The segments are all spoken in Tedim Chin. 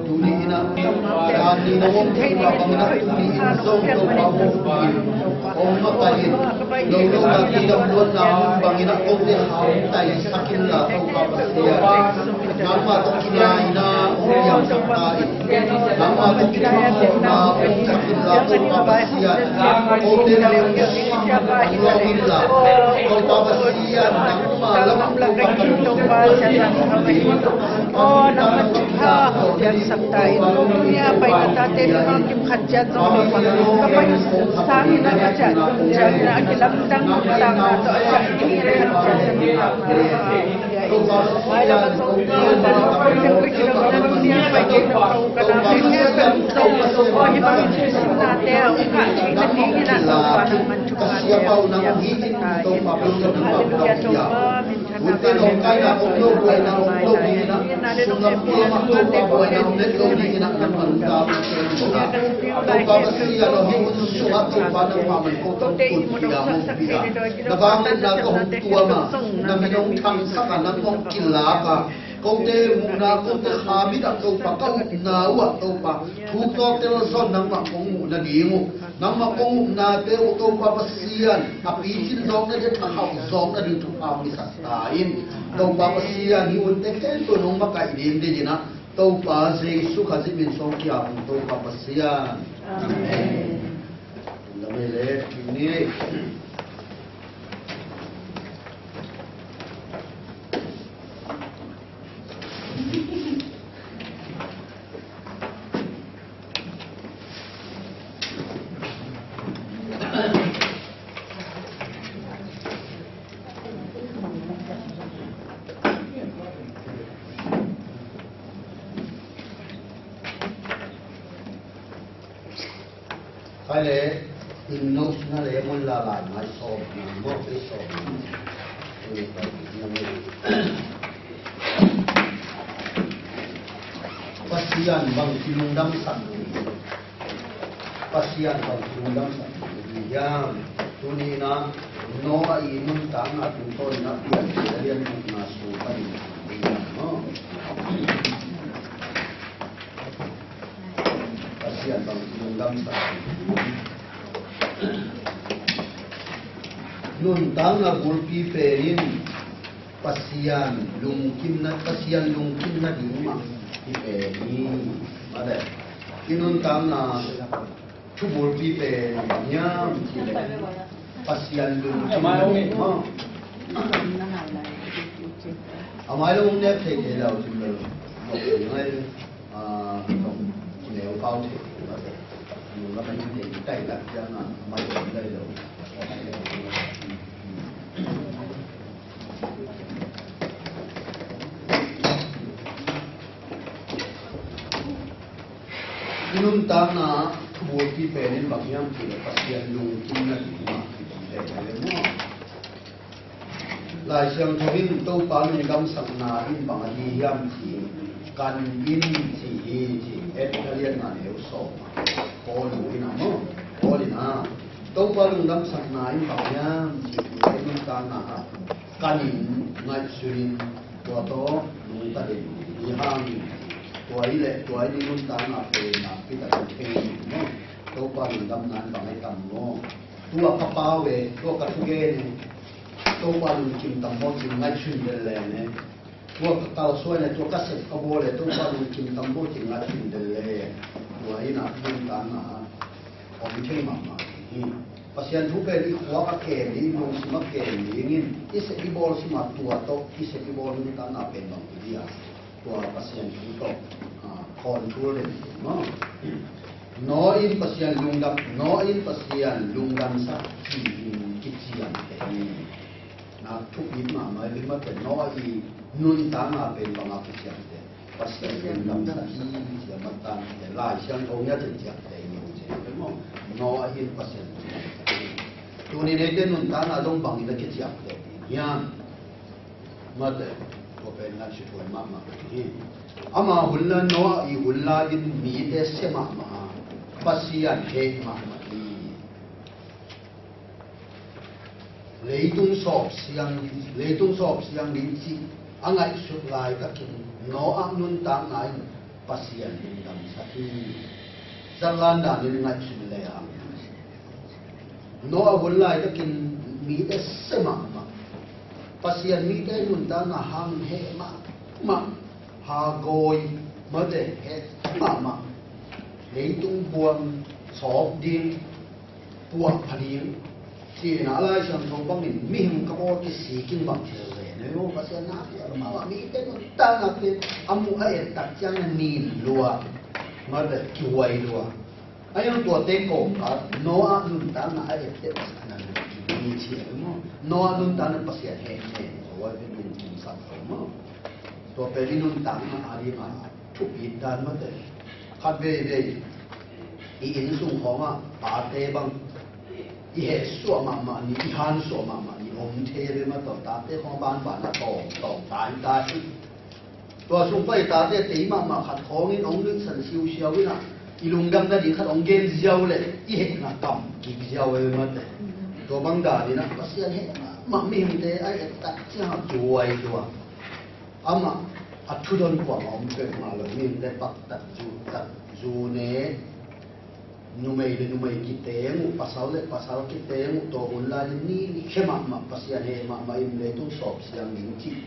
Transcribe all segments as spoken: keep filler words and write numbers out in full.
Tuni in ah, dan ni na hong thei bangin ah, tuni in zong Topa hong pai in, hong makaih in, lo lo na kidam luatna hong bangin ah, kote hau taisak inla Topa Pasian, nangmah tawh kinaina hong piangsak ta in, nangmah tawh kinaina hong sak inla Topa Pasian, kote na hong sim hong lawng inla Topa Pasian, nangmah lam Topa Pasian, Aw, nangmah thupha hong piangsak ta in. Tuni a paina tate, nangmah kim khat ciat zong Topa, ka pai sang in a ka ciah ciang in a kilamdang nuntakna tawh a ciah ding in a ka ciah ciang in a ka ciah in. Mailam a zong Topa, ka ciang ka kilamdang nuntakna pai ding na ka u ka na pen ngen ka min zong Topa, hi bang in theihnate a hong kah theihna ding in a Topa, nangmah thuphate hong piangsak ta in. Halleluiah, Topa, min Hun te nong kaina om lo, buaina om lo ding in ah, sum lam pia mah Topa, buaina om lo ding in ah, nangmah lungdam. Topa Pasian aw, hih hun sungah Topa nangmah man ko tawh hun pia hong pia. Na vangliatna ka hong tuam a, na min hong thangsak a, nang hong kilak a, kote muhna, kote habit ah Topa, ka upna uh ah Topa, thuk tawh telzon nangmah kong muh nading uh. Nangmah kong upnate uh Topa Pasian, a picin zawkna ding, a khauh zawkna ding thupha hong hisak ta in. Topa Pasian, hih hunte khempeuh nong makaih ding ding in ah, Topa Jesu Khazih min suang kiam Topa Pasian. Amen. Amen. Amen. Khai le, in no sina le mun la lai mai sawm, mun mawk i sawm. Pasian bang kilungdam sak ni. Pasian bang kilungdam sak ni. Hiam, tuni in ah, Noah i nuntakna tungtawn in ah, pian lian na su ka ni. Hiam, no? Pasian bang lungdam sa. Nuntakna bulpi pen in Pasian lungkimna, Pasian lungkimna ding mah hi pen hi. Mate. I nuntakna thu bulpi pen hiam cih leh Pasian lungkimna ding mah. A mai lo hong nek thei thei lo cih lo. Ngai. Ah, nong kineu pau thei, nong la mai thei, tai lak ciang a, mai thei lai lo. I nuntakna bulpi pen in bang hiam cih leh Pasian lungkimna ding mah hi thei thei lo maw? Lai Siangtho in Topa lungdamsakna in bang ahi hiam cih, kan in cih hi cih, Efesa lian nga neu sawm. Paul in a maw, Paul in a, Topa lungdamsakna in bang hiam cih, i nuntakna ah kan in ngaihsun in, tua tawh nungta den i hang in, tua hi leh tua in i nuntakna pen nakpi takin thei in maw. Topa lungdamna in bang ahi tam maw? Tua ka pau e, tua ka thugen e, Topa lungkim tam maw cih ngaihsun den leng e. Tua ka kalsuan e, tua ka sep ka bawl e, Topa lungkim tam maw cih ngaihsun den leng e. Tua in a nuntakna om thei mahmah hi. Pasian thu pen i khuak a kem ding, i lungsim a kem ding in, i sep i bawl sim a, tua tawh i sep i bawl nuntakna pen bang hi dia. Tua Pasian thu tawh, ah, control den maw. Noah in Pasian lungdam, Noah in Pasian lungdamsak hi in kiciam te hi. Na thupi mahmah hi mate, Noah i nuntakna pen bang a kiciam te. Pasian lungdamsak hi in kiciam matan te. Lai Siangtho ngiat in ciam te hi maw. Noah in Pasian lungdamsak hi. Tuni neite nuntakna zong bang in a kiciam te hiam? Mate, tua pen ngaihsut huai mahmah hi. Ama hun la, Noah i hun la in mite sia mahmah a, Pasian heh mahmah hi. Leitung sawp siang, leitung sawp siang ding cih a ngaihsut laitakin Noah nuntakna in Pasian lungdamsak hi. Zallan dan in ngaihsun le hang. Noah hun laitakin mite sia mahmah. Pasian mite nuntakna hang heh mahmah. Hagawi mate heh mahmah. Leitung buang sawp ding, puah pha ding. Ci-in a Lai Siangtho bangin mihing ka bawl kisikin bang thil ve ne maw, Pasian na piak mahmah, mite nuntakna pen a muh a et tak ciangin a nin lua, mate kihuai lua. A yang tuate kawmkal Noah nuntakna a et teh Pasian a lungkim hi ci a maw. Noah nuntakna Pasian heh ne zo a lungkimsak zo maw. Tua pen i nuntakna a ding a thupi dan mate. Khat veivei i inn sung khawngah tate bang i hehsuah mahmah ni, i hansuah mahmah ni om thei ve mataw. Tate khawng banban a tawng tawng tai tai. Tua sung pai tate tei mahmah khat khawngin hong nuihsan siusiau in ah i lungdam nading khat hong gen ziau le i hehna kam kik ziau ve mate. Tua bang dan in ah Pasian heh mahmah mihingte a et tak ciang a tuai tua. Amah a thudon kuamah om peuhmah lo, mihingte paktat zu, tat zu ne, numei le numei kiteng uh, pasal le pasal kiteng uh, tua hun lai ni ni khe mahmah, Pasian heh mahmah in leitung sawp siang ding cih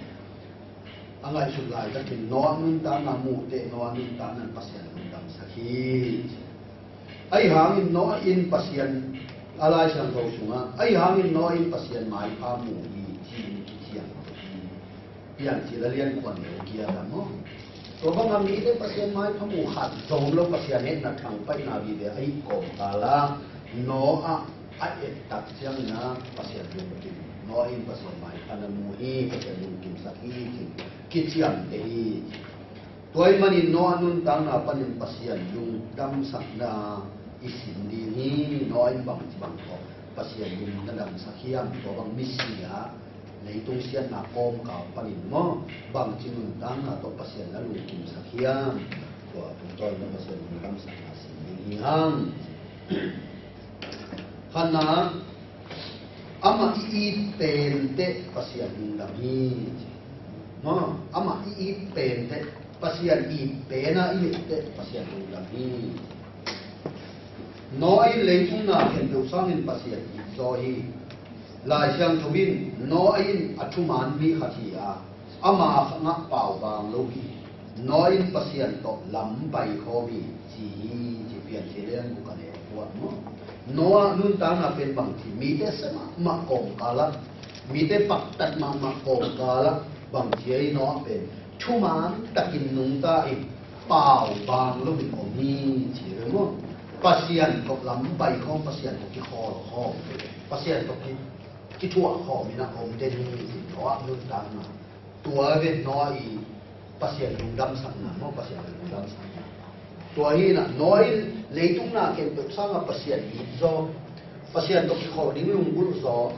a ngaihsut laitakin Noah nuntakna muh teh Noah nuntakna in Pasian lungdamsak hi. Ahi hangin Noah in Pasian, a Lai Siangtho sungah, ahi hangin Noah in Pasian maipha mu hi ci-in kician hi. Piancil a lian kua neu giat ah maw. Tua bangah mite Pasian maipha mu khat zong om lo, Pasian hehna thangpaihna vive ahi kawmkal ah Noah a et tak ciangin ah Pasian lungkim. Noah in Pasian maipha na mu hi, Pasian lungkimsak hi ci-in kician te hi. Tua ahih manin Noah nuntakna panin Pasian lungdamsakna i sim ding hi. Noah in bangci bang tawh Pasian lung na damsak hiam? Tua bang misi ah leitung siatna kawmkal panin maw, bangci nuntakna tawh Pasian na lungkimsak hiam? Tua tungtawn na Pasian lungdamsakna sim ding hi hang. Khatna, amah i it pen teh Pasian lungdam hi. Maw, amah i it pen teh, Pasian it pen a i et teh Pasian lungdam hi. Noah in leitung na khempeuh sangin Pasian it zaw hi. Lai Siangtho in Noah in a thuman mi khat hi a, ama khangah pau bang lo hi. Noah in Pasian tawh lam pai khawm hi ci hi, ci Piancil lian guk a neu kua maw. Noah nuntakna pen bangci, mite sia mahmah kawmkal ah, mite paktat mahmah kawmkal ah bangci ahi Noah pen thuman takin nungta in pau bang lo in om hi ci ve maw. Pasian tawh lam pai khawm, Pasian tawh kikhawl khawm, Pasian tawh ki kithuah khawm in a om den hi ci Noah nuntakna. Tua ve Noah i Pasian lungdamsakna maw, Pasian lungdamsakna. Tua hi in a Noah in leitung na khempeuh sangah Pasian it zaw, Pasian tawh kikhawl ding lunggulh zaw.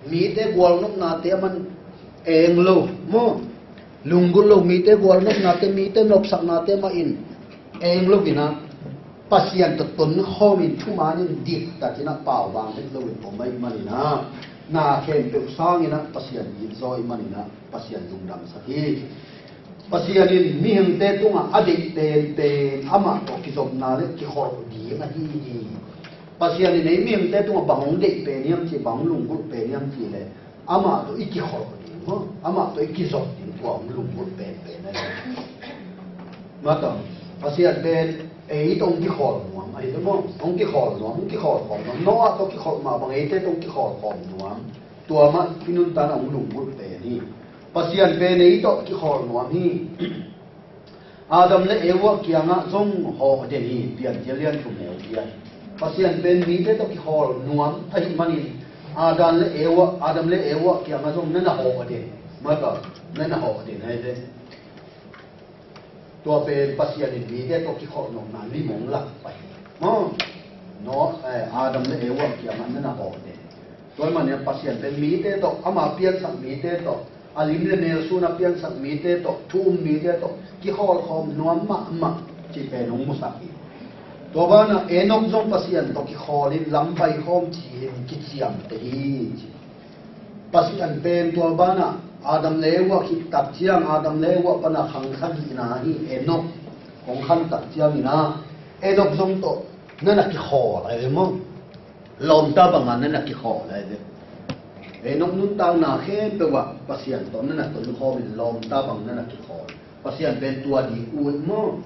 Mite gualnopnate a man eng lo maw. Lunggulh lo, mite gualnopnate, mite nopsaknate mah in eng lo in a, Pasian tawh tonkhawm in thuman in diktak in a pau bang het lo in om ahih manin a, na khempeuh sang in a Pasian it zaw ahih manin a Pasian lungdamsak hi. Pasian in mihingte tungah a deih penpen amah tawh kizopna le kikholh ding ahi hi. Pasian in ei mihingte tungah bang hong deih pen hiam cih, bang hong lunggulh pen hiam cih leh amah tawh i kikholh ding maw, amah tawh i kizop ding, tua hong lunggulh penpen ahi. Mataw, Pasian pen ei tawh hong kikhawl nuam ahi maw, hong kikhawl nuam, hong kikhawl khawm nuam. Noah tawh kikholh mah bang eite tawh hong kikhawl khawm nuam. Tua mah i nuntakna hong lunggulh pen hi. Pasian pen ei tawh kikhawl nuam hi. Adam le Eva kiangah zong hawh den hi, Piancil lian thum neu giat. Pasian pen mite tawh kikhawl nuam ahih manin Adam le Eva, Adam le Eva kiangah zong na na hawh den. Mataw, na na hawh den ahi ve. Tua pen Pasian in mite tawh kikholh nuamna lim hong lak pai. Maw, Noah, eh, Adam le Eva kiangah na na hawh den. Tua ahih manin Pasian pen mite tawh, ama piansak mite tawh, a lim le mel sun a piansak mite tawh, thu um mite tawh kikhawl khawm nuam mahmah cih pen hong musak hi. Tua banah Enok zong Pasian tawh kikhawl in lam pai khawm ci-in kiciamteh hi ci. Pasian pen tua banah Adam le Eva khit tak ciang, Adam le Eva pana khang sagihna hi Enok. Kong khan tak ciangin ah Enok zong tawh na na kikhawl lai ve maw? Lawmta bangin na na kikhawl lai ve. Enok nuntakna khempeuh ah Pasian tawh na na tonkhawm in lawmta bang na na kikhawl. Pasian pen tua ding ut maw?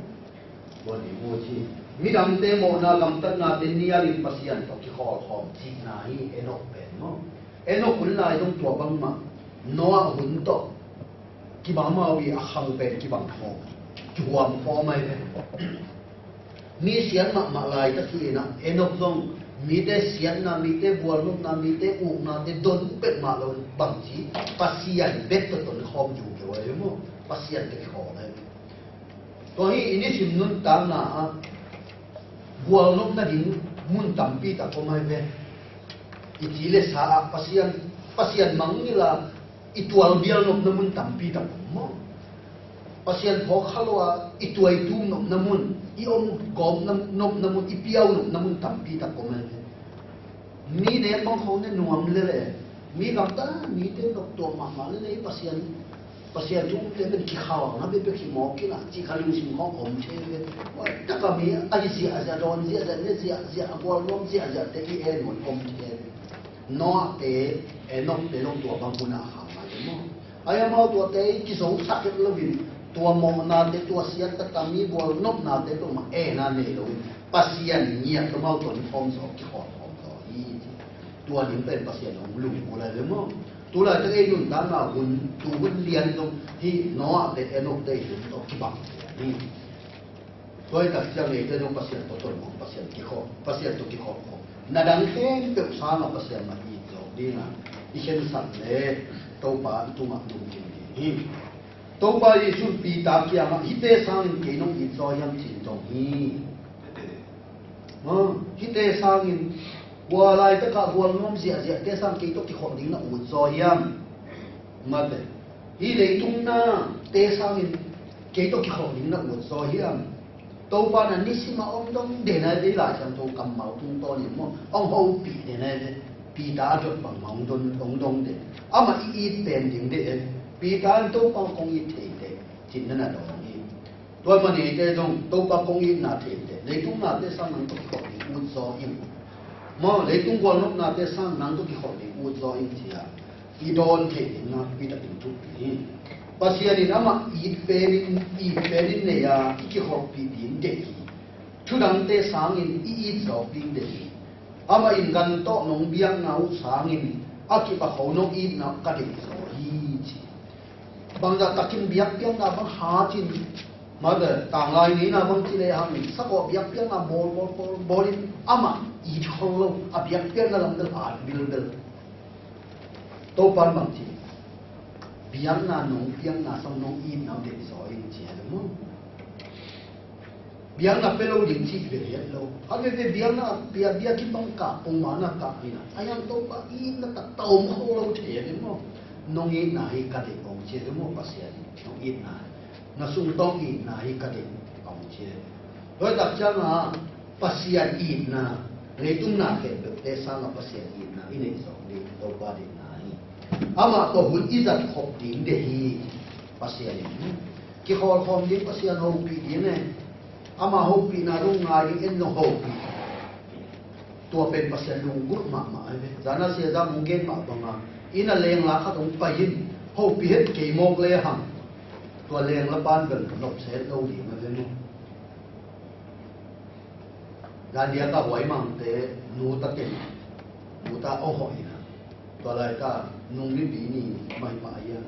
Tua ding ut hi. Midangte mawhna gamtatnate nialin Pasian tawh kikhawlkhawm cihna hi Enok pen maw? Enok hun lai zong tua bangmah, Noah hun tawh kibang mah uh hi. A khang pen kibang khawm, kihuam khawm ahi ve. Mi siat mahmah laitak hi inah Enok zong mite siatna, mite bualnopna, mite uknate don pek mah lo, bangci Pasian bek tawh tonkhawm kiu keu ahi ve maw? Pasian tawh kikhawm ahi ve. Tua hi i nisim nuntakna ah gualnopna ding mun tampi tak om ahi ve. I ci le sa ah Pasian, Pasian mangngilh a i tualbial nopna mun tampi tak om maw? Pasian phawk kha lo a i tuaitum nopna mun, i om gawp nopna mun, i piau nopna mun tampi tak om ahi ve. Mi nek bang khawng ne nuam lel e. Mi gamta mite noktuak mahmah lel e. Pasian, Pasian thu umte pen kikhau na bekbek hi mawk inah cih kha lungsim khawng om thei ve. Huai taka mi a hi ziahziah, dawn ziahziah, ne ziahziah, a gualnuam ziahziahte i en un om thei ve. Noahte, Enokte noktuak bang hunah a khang ngai ve maw? Ai amau tuate i kizosak het loin tua mawhnate, tua siat taktak mi bualnopnate peuhmah en a nei loin Pasian ngiat amau tonkhawm zaw, kikhawlkhawm zaw hi. Tua ding pen Pasian hong lungkul lai ve maw? Tulaitak ei nuntakna hun, tu hun lian zong hi Noahte Enokte i hun tawh kibang hi. Tua hi tak ciang eite zong Pasian tawh tonkhawm, Pasian kikhawm, Pasian tawh kikhawlkhawm. Na dang khempeuh sangah Pasian mah it zawk dingah i khensat le Topa i tungah lungkim ding hi. Topa Jesuh in Peter kiangah hihte sangin kei nong it zaw hiam ci-in dong hi. Hihte sangin, kua laitakah gualnuam ziahziahte sang kei tawh kikhawm ding na ut zaw hiam? Mate, hih leitung nate sangin kei tawh kikhawm ding na ut zaw hiam? Topa na nisim a om dong den a, ei Lai Siangtho kammal tungtawn in maw, hong hopih den a, Peter a dot bangmah hong dong, hong dong den. Amah i it pen ding den. Peter in Topa kong it thei teh, ci-in na na dong hi. Tua manin eite zong Topa kong itna thei teh, leitung nate sang nang tawh kikhawm ding ut zaw ing. Maw, leitung gualnopnate sang nang tawh kikhawm ding ut zaw ing ci-a i dawn theih ding nakpi takin thupi hi. Pasian in amah it penin, it penin nei a, i kikhawmpih ding deih hi. Thudangte sangin i it zawk ding deih hi. Amah in gan tawh nong biakna uh sangin a kipakho nong itna uh ka deih zaw hi ci. Bangzah takin biakpiakna bang hat in, mate, tanglai ngeina bang ci lehang in, sakawh biakpiakna bawl, bawl, bawl, bawl in amah it khol lo, a biakpiakna lam bel hat bilbel. Topa in bang ci, biakna nong piakna sang nong itna uh deih zaw ing ci a maw? Biakna pia lo ding cih bel hi lo. A veve biakna pia, biakinn bang kah pongmawkna kah hi na, a hiang Topa itna taktak om kho lo thei a ding maw? Nong itna hi ka deih kong ci a ding maw? Pasian in nong itna hi, na sungtawng itna hi ka deih kong ci a ding. Tua tak ciangah Pasian itna, leitung na khempeuhte sangah Pasian itna i neih zawk ding Topa deihna hi. Amah tawh hun i zat khop ding deih hi. Pasian in kikhawlkhawm ding, Pasian hopih ding e. Ama hopihna dong ngai ding, en zong hopih. Tua pen Pasian lunggulh mahmah ahi ve. Zana Sia Zam hong gen mah banga, inn a lengla khat hong pai in, hopih het kei mawk lehang, tua lengla pan bel nopsa het lo ding a ve maw? Zan diak a Huai Mangte nu ta ken, nu ta hong hawh in a, tua laita nung mipi ni mahmah a,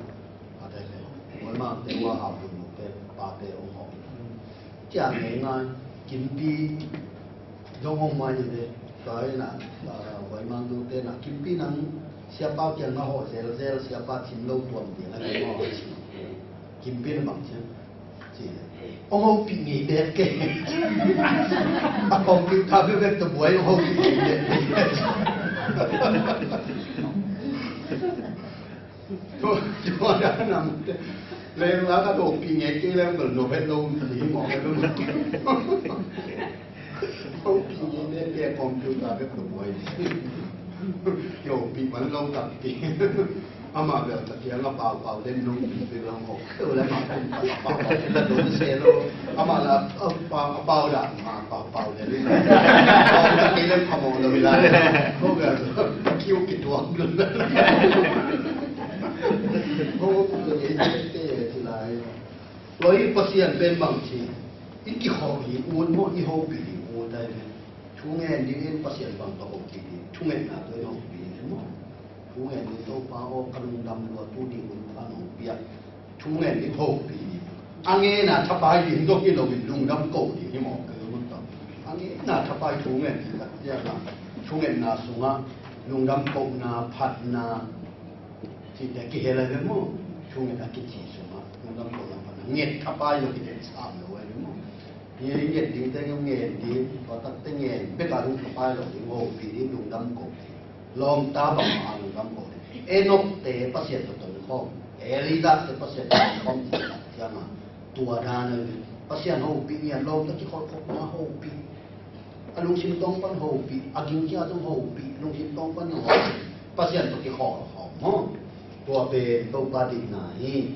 a te le Huai Mangte hua hau dun nute pate hong hawh in a. Cia ngei ngai, Kimpi dong hong mai ni ve. Tua hi na, a, Huai Mang nute na, Kimpi nang siapa kiang na hawh zelzel, siapa thim lo tuam ding a, Kimpi na bang ciang ci. Hong hopih ngei bek kei. A computer bekbek tawh buai, hong hopih ngei bek kei. Tua, tua dan a mute. Lengla ka hopih ngei kei leng bel no bet lo hi mawk. Hopih ngei bek kei, computer bek tawh buai. Hopih man lo takpi. Amah bel ka kiang a paupau den nong pi pi long hok keu le mah kum pa paupau den la don se lo. Amah la a pau a pau dan ma paupau den. Hok ka kei lem khamawh lo hi lai. Hok a kiu kituak dun. Hok ka kei te te ci lai. Tua hi Pasian pen bang ci, i kikhawh ding ut maw, i hopih ding ut ai ve. Thu ngen dingin Pasian bang tawh hopih ding, thungetna tawh i hopih ding maw. Thu ngen ding, Topa aw, ka lungdam lua, tu ding hun pha nong piak. Thu ngen ding, hopih ding. A ngenna thapai ding zong hi loin lungdam ko ding hi maw, ka lungdam. A ngenna thapai thu ngen ding tak ciang a, thungetna sungah lungdam kohna, phatna, cihte kihel a ve maw? Thunget a kici sungah lungdam kohna, phatna, nget thapai lo, kidel sam lo a ve maw? Hi nget dingte ngen ding, tua takte ngen bek a lung thapai lo ding, hopih ding, lungdam ko ding. Lawmta bangmah a lungdam ko ding. Enokte Pasian tawh tonkhawm, Elijahte Pasian tawh tonkhawm cih tak ciangin tua dan a ve. Pasian hopih, ngiat lawmta kikholhkhopna hopih. A lungsim tawng pan hopih, a gingkia tawng hopih, lungsim tawng pan hopih. Pasian tawh kikhawlkhawm maw. Tua pen Topa deihna hi.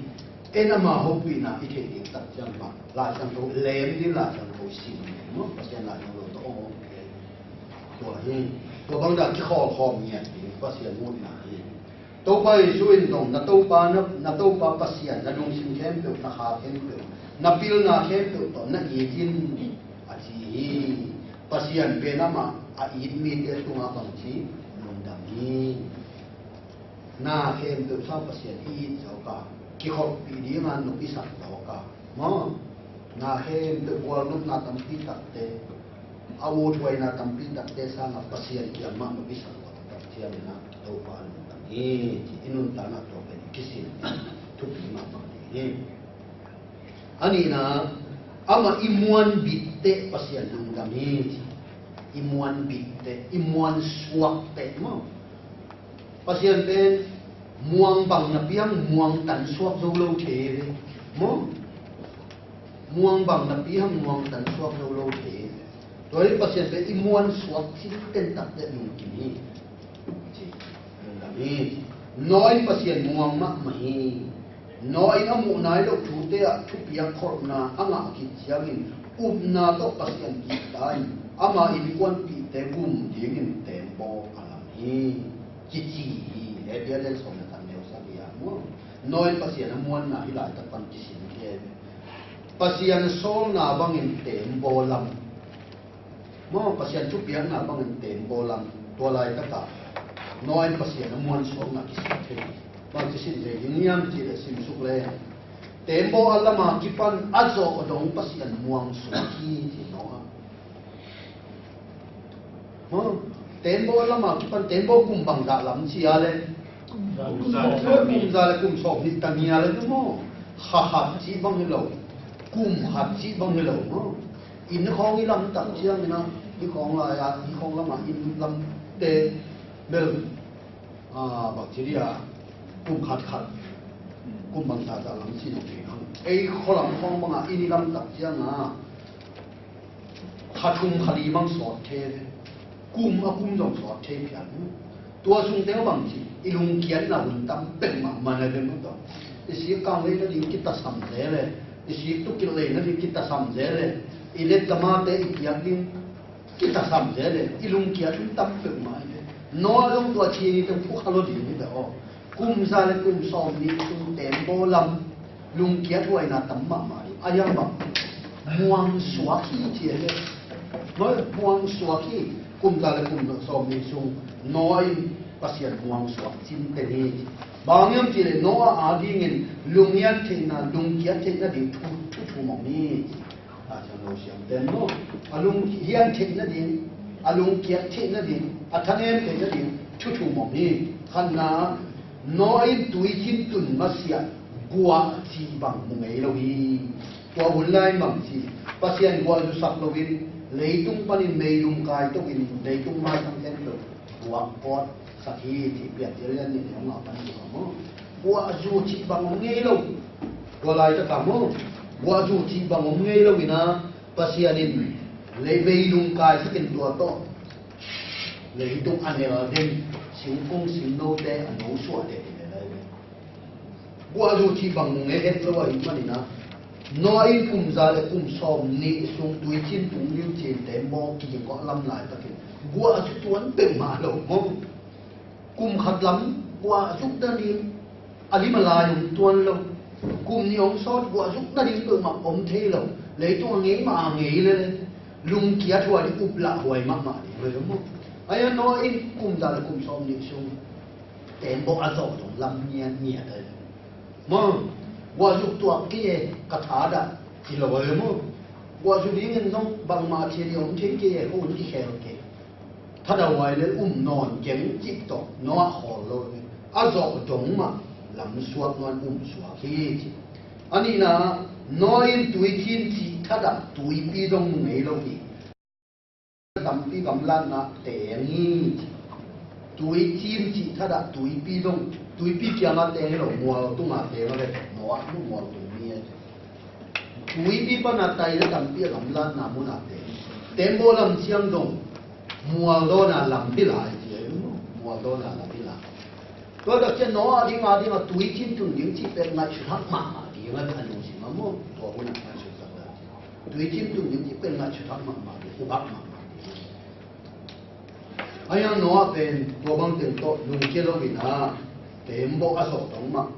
En ama hopihna i theih ding tak ciang mah Lai Siangtho lem ding, Lai Siangtho sim ding maw. Pasian Lai Siangtho tawh hong hopih. Tua hi. Tua bang dan kikhawlkhawm ngiat ding Pasian mutna hi. Topa Jesu in zong, na Topa, na, na Topa Pasian na lungsim khempeuh, na kha khempeuh, na pilna khempeuh tawh na it in, a ci hi. Pasian pen amah a it mite tungah bangci lungdam hi. Na khempeuh sang Pasian i it zawk a, kikholhpih dingin nop i sak zawk a, maw? Na khempeuh gualnopna tampi takte, a uthuaina tampi takte sangah Pasian kiangah nop i sak zawk tak ciangin ah Topa a lungdam hi, ci i nuntakna tawh pen kisin thupi mahmah ding hi. A nihna, amah i muanbit teh Pasian lungdam hi, ci. I muanbit teh, i muansuak teh maw. Pasian pen muang bang napi hang muang tansuak zo lo thei ve maw. Muang bang napi hang muang tansuak zo lo thei ve. Tua hi Pasian pen i muansuak cin tentak teh lungkim hi. Ci, lungdam hi. Noah in Pasian muang mahmah hi. Noah in a muh nai loh thute ah thupiak kholhna a ngah khit ciangin upna tawh Pasian kihta in ama innkuanpihte gum dingin tembaw a lam hi, kici hi. Hebru lian sawm le khat neu sagih ah maw. Noah in Pasian a muanna hih laitak pan kisin hi. Pasian a sawlna bangin tembaw lam maw, Pasian thupiakna bangin tembaw lam, tua laitakah Noah in Pasian a muansuakna kisin thei. Bang kisin thei ding hiam cih leh simsuk le, tembaw a lama kipan a zawh dong Pasian muangsuak hi, ci Noah. Maw, tembaw a lama kipan, tembaw kum bangzah lam ci a le, kum za le kum sawm nih ta ni a le maw. Kha khat cih bang hi lo, kum khat cih bang hi lo maw. Inn khawng i lam tak ciangin ah, i khawng lai-a, i khawng lamah inn lamte bel, ah, bangci dia, kum khat khat, kum bangzah zah lam ci lo kei hang. Ei khua lam khawng bangah inn i lam tak ciangah kha thum kha li bang sawt thei ve. Kum a kum zong sawt thei phial. Tua sung teng bang ci, i lungkiatna hun tam pek mahmah na ve maw tawh. I sik kang lei nading kitasam zel e. I sik tukilh lei nading kitasam zel e. I let kamate i kiak ding kitasam zel e. I lungkiat hun tam pek mah e. Noah zong tua ci ni teng phukha lo ding ni teh aw. Kum za le kum sawm nih sung tembaw lam lungkiat huaina tam mahmah ding. A hiang bang muangsuak hi ci e. Muangsuak hi. Kum za le kum sawm nih sung Noah in Pasian muangsuak cin teng hi. Bang hiam cih leh Noah a dingin lungngiat theihna, lungkiat theihna ding thu, thu thum om hi. A, siangtho siamten maw, a lunghian theih nading, a lungkiat theih nading, a thanem theih nading thu thum om hi. Khatna, Noah in tuicin tun masiah guah ci bang mu ngei lo hi. Tua hun lai bang ci, Pasian guah zusak loin leitung panin meilum kai tokin leitung maisang khempeuh guah pawt sak hi, cih Piancil lian nih le hong ngah pan hi maw. Guahzu cih bang om ngei lo. Tua laitak ah maw, guahzu cih bang om ngei lo in ah, Pasian in lei meilum kaisak in tua tawh leitung a nel den, singkung singnote a nosuah den hi le lai ve. Guahzu cih bang mu ngei het lo ahih manin ah, Noah in kum za le kum sawm nih sung tuiciin tung ding ci-in teembaw kiging kawh lam laitakin guahzu tuan peuhmah lo maw. Kum khat lam guahzuk nading a lim a lai hong tuan lo. Kum nih hong sawt guahzuk nading peuhmah om thei lo. Leitung a ngei mah a ngei lel, lungkiat huai ding, uplah huai mahmah ding lo maw. Ahi a, Noah in kum za le kum sawm nih sung teembaw a zawh dong lam ngiatngiat ahi. Maw, guahzuk tuak kei e, ka thadah ci lo ahi maw. Guahzuk dingin zong bangmah a thei ding om thei kei e, ko hun kikhel kei. Thadah huai lel um nawn keng cih tawh Noah khawl lo hi. A zawh dong mah lamsuak nuam, umsuak hi ci. A nihna, Noah in tuiciin cih thadah tuipi dong mu ngei lo hi. Tampi gamlatna teng hi ci. Tuiciin cih thadah tuipi dong, tuipi kiangah teng hi lo, mual tungah teng a ve, Noah mu mual tung mi a ci. Tuipi pana tai le tampi a gamlatna munah teng. Teembaw lam ciang dong mual dawnna lampi lai ci, mual dawnna lampi lai. Tua dak ciang Noah ding a ding a tuiciin tun ding cih pen ngaihsut hak mahmah ding a, a lungsim a maw. Tua hunah ngaihsut sak dak ciang tuiciin tun ding cih pen ngaihsut hak mahmah ding, upah mahmah ding. Ahi a, Noah pen tua bang teng tawh lungkia lo in ah, teembaw a zawh dong mah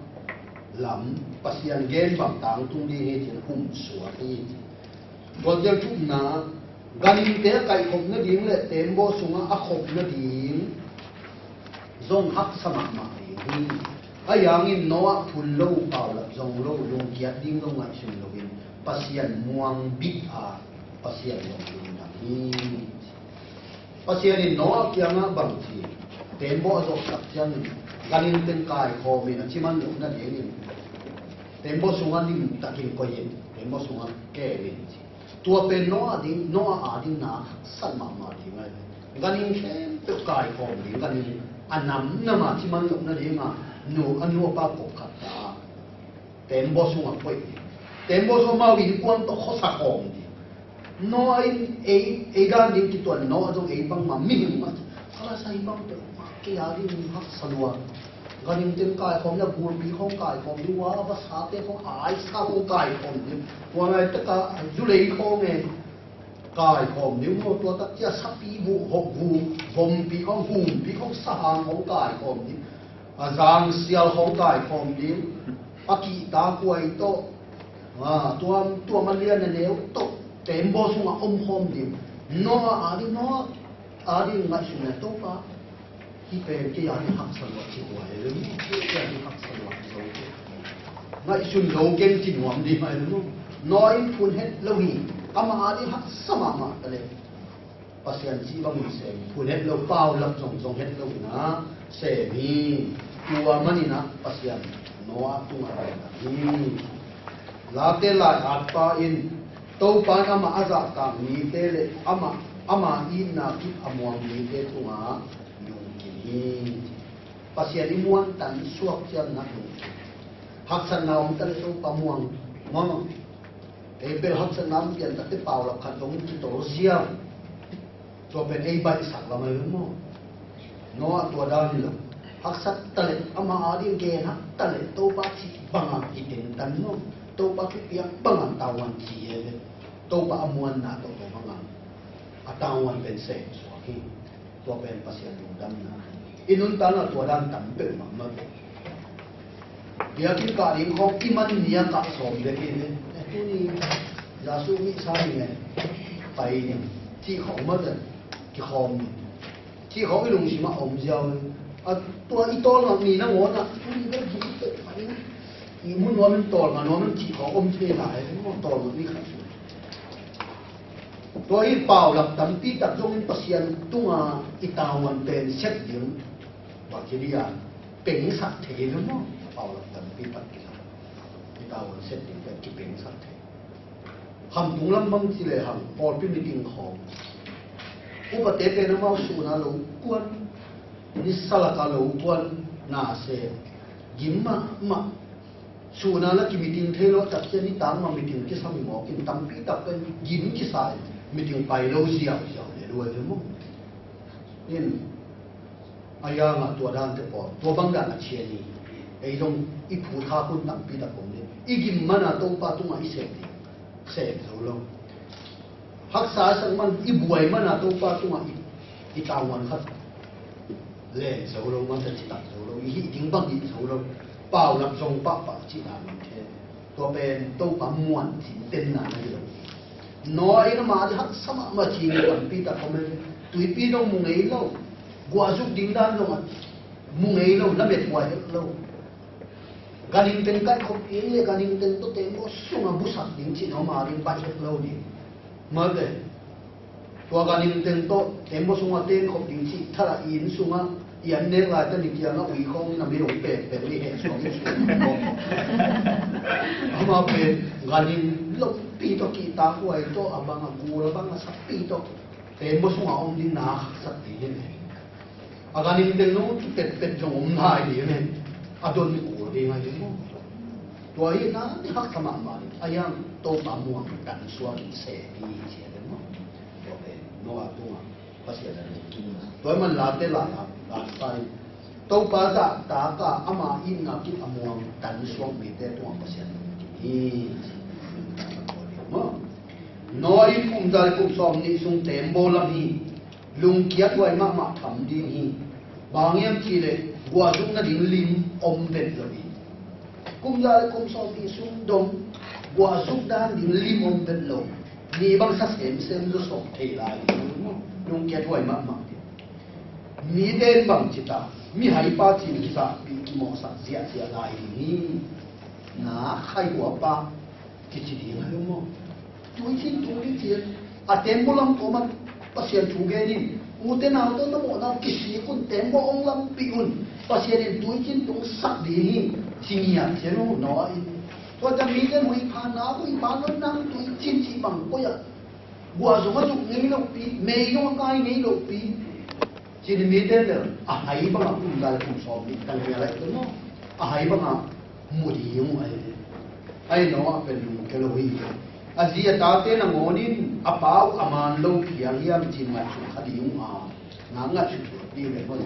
lam, Pasian gen bang tangtung ding hi ci-in umsuak hi ci. Tua ciang thumna, ganhingte a kaihkhop nading le teembaw sungah a khop nading zong haksa mahmah ding hi. Ahi hangin Noah phun lo, paulap zong lo, lungkiat ding zong ngaihsun loin Pasian muang bit a, Pasian zong lungdam hi. Pasian in Noah kiangah bang ci, teembaw a zawh tak ciangin ganhing teng kaikhawm in, a ciman loh nadingin teembaw sungah limtakin koih in, teembaw sungah kem in ci. Tua pen Noah ding, Noah a ding na haksat mahmah ding ahi. Ganhing khempeuh kaikhawm ding, ganhing a namnam a ciman loh nading a, nu, a nu a pa kop khat ta teembaw sungah koih ding. Teembaw sungah amau innkuan tawh khuasa khawm ding. Noah in ei, ei dan ding kituan, Noah zong ei bangmah, mihing mah, kala sa ei bang peuhmah kei a ding haksa lua. Ganhing teng kaikhawm ding, gulpi khawng kaikhawm ding, ua, a vasate khawng, a aisa khawng kaikhawm ding. Ua, nai taka a zulei khawng e, kaikhawm ding maw. Tua tak ciang sapi buh, hawh buh, vompi khawng, humpi khawng, sahang khawng kaikhawm ding. A zangsial khawng kaikhawm ding. A kihta kuai tawh, a, tuam, tuam a lian a neu tawh teembaw sungah omkhawm ding. Noah a ding, Noah a ding ngaihsun le, Topa, hih pen kei a ding haksa lua ci huai lo, kei a ding haksa lua zo kei. Ngaihsun lo keng ci nuam ding ahi lo. Noah in phun het lo hi. Amah a ding haksa mahmah ta leh Pasian cih bangin sem, phun het lo, paulap zong zong het lo in ah sem hi. Tua manin ah Pasian Noah tungah lungdam hi. Late lai-atpa in, Topa in amah a zahtak mite le amah, ama itna kip a muang mite tungah lungkim hi. Pasian i muantan suak ciangin ah lungkim. Haksatna om ta leh Topa muang, maw. Ei bel haksatna om pian tak teh paulap khat dong kitol ziau. Tua pen ei baihsak lam ahi maw. Noah tua dan hi lo. Haksat ta leh, amah a ding gen hak ta leh, Topa cih bangin i tentan maw. Topa thupiak bangin tavuan ci hi ve. Topa a muanna tawh tua bangin a tavuan pen sem suak hi. Tua pen Pasian lungdamna. I nuntakna tua dan tam peuhmah mah. Biakinn kah ding khawng i man ni a kah sawm bek hi ve. Eh, tuni Jesu misa ni e. Pai ni. Cih khawng mah teh kikhawm ni. Cih khawng i lungsim ah om ziau ni. A, tua i tawlngak ni nangawn ah tuni bek hi teh pai ni. I mu nuam in, tawlngak nuam in cih khawng om thei lai. Tawlngak ni khat. Tua hi, paulap tampi tak zongin Pasian tunga i tavuan pen set ding, bang ci dia, pengsak thei lo maw. Paulap tampi tak kisa, i tavuan set ding pen kipengsak thei. Khamtung lam bang ci lehang, pawlpi meeting khawng, upate pen amau suhna lo kuan, nisa laka lo kuan, na se, gim mahmah. Suhna la ki meeting thei lo, tak ciang nitak mah meeting kisam hi mawk in, tampi tak pen gim kisa in meeting pai lo ziauziau le lua hi maw. In, a yang a tua dan te pawl, tua bang dan a cian hi. Ei zong i phut khak hun tampi tak om ding. I gim mana Topa tungah i sep ding, sep zo lo. Haksa a sak man i buai mana Topa tungah i, i tanghuan khat len zo lo, man ta citak zo lo, i hih ding bang hih zo lo. Paulap zong pahpah cihna man the. Tua pen Topa muan cintenna na hi lo. Noah in amah ding haksa mahmah ci ngi tampi tak om e. Tuipi dong mu ngei lo. Guahzuk ding dan dong a mu ngei lo, lamet guah het lo. Ganhing teng kaihkhop pi le ganhing teng tawh tengko sunga busak ding cih no ma ding baih het lo ding. Mate. Tua ganhing teng tawh tengko sunga tengkhop ding cih thala inn sunga i an nek lai tani kianga ui khawng in a mi dong pekpek ni heh suang in suang khawng. Ama pen ganhing lompi tawh kihtak huai tawh a bang a gul a bang a sakpi tawh tengko sunga om ding na khaksak ding hi ne. A ganhing teng nong tu petpet zong om lai ding hi ne. A don ni kul ding a hi maw. Tua hi na ni haksa mahmah ding a hiang Topa muang tan suak in se ni ci a den maw. Tua pen Noah tungah Pasian a lungkim. Tua man Late lai a, Late lai. Topa zahtak a ama itna kip a muang tan suak mite tungah Pasian a lungkim hi. Maw. Noah in kum za le kum sawm nih sung tembaw lam hi. Lungkiat huai mahmah tham ding hi. Bang hiam cihleh guahzuk nading lim om vet lo hi. Kum za le kum sawm nih sung dong guahzuk dan ding lim om vet lo. Ni bang sa semsem zaw sawk thei lai hi. Lungkiat huai mahmah hi. Mite in bang ci ta, mihaipa cin kizahpih kimawhsak ziahziah lai ding hi. Na khaihuapa kici ding a hi maw. Tuicin tung ding ci a tembaw lam kawman Pasian thu gen in, ute naute na mawhna kisik un, tembaw hong lampih un, Pasian in tuicin tung sak ding hi. Ci ngiat ci a nu Noah in. Tua ta mite huih pha na huih pha na nang tuicin cih bang koih a. Guah zong a zuk ngei lopi, mei zong a kai ngei lopi. Cin mite bel a hai bangah kum za le kum sawm nih tang bia laih tun maw. A hai bangah mu ding uh ahi. Ahi Noah pen lungke lo hi. A zi a tate nangawn in a pa uh a man lo phial hiam cin ngaihsut kha ding uh a. Nga ngaihsut ding le maw.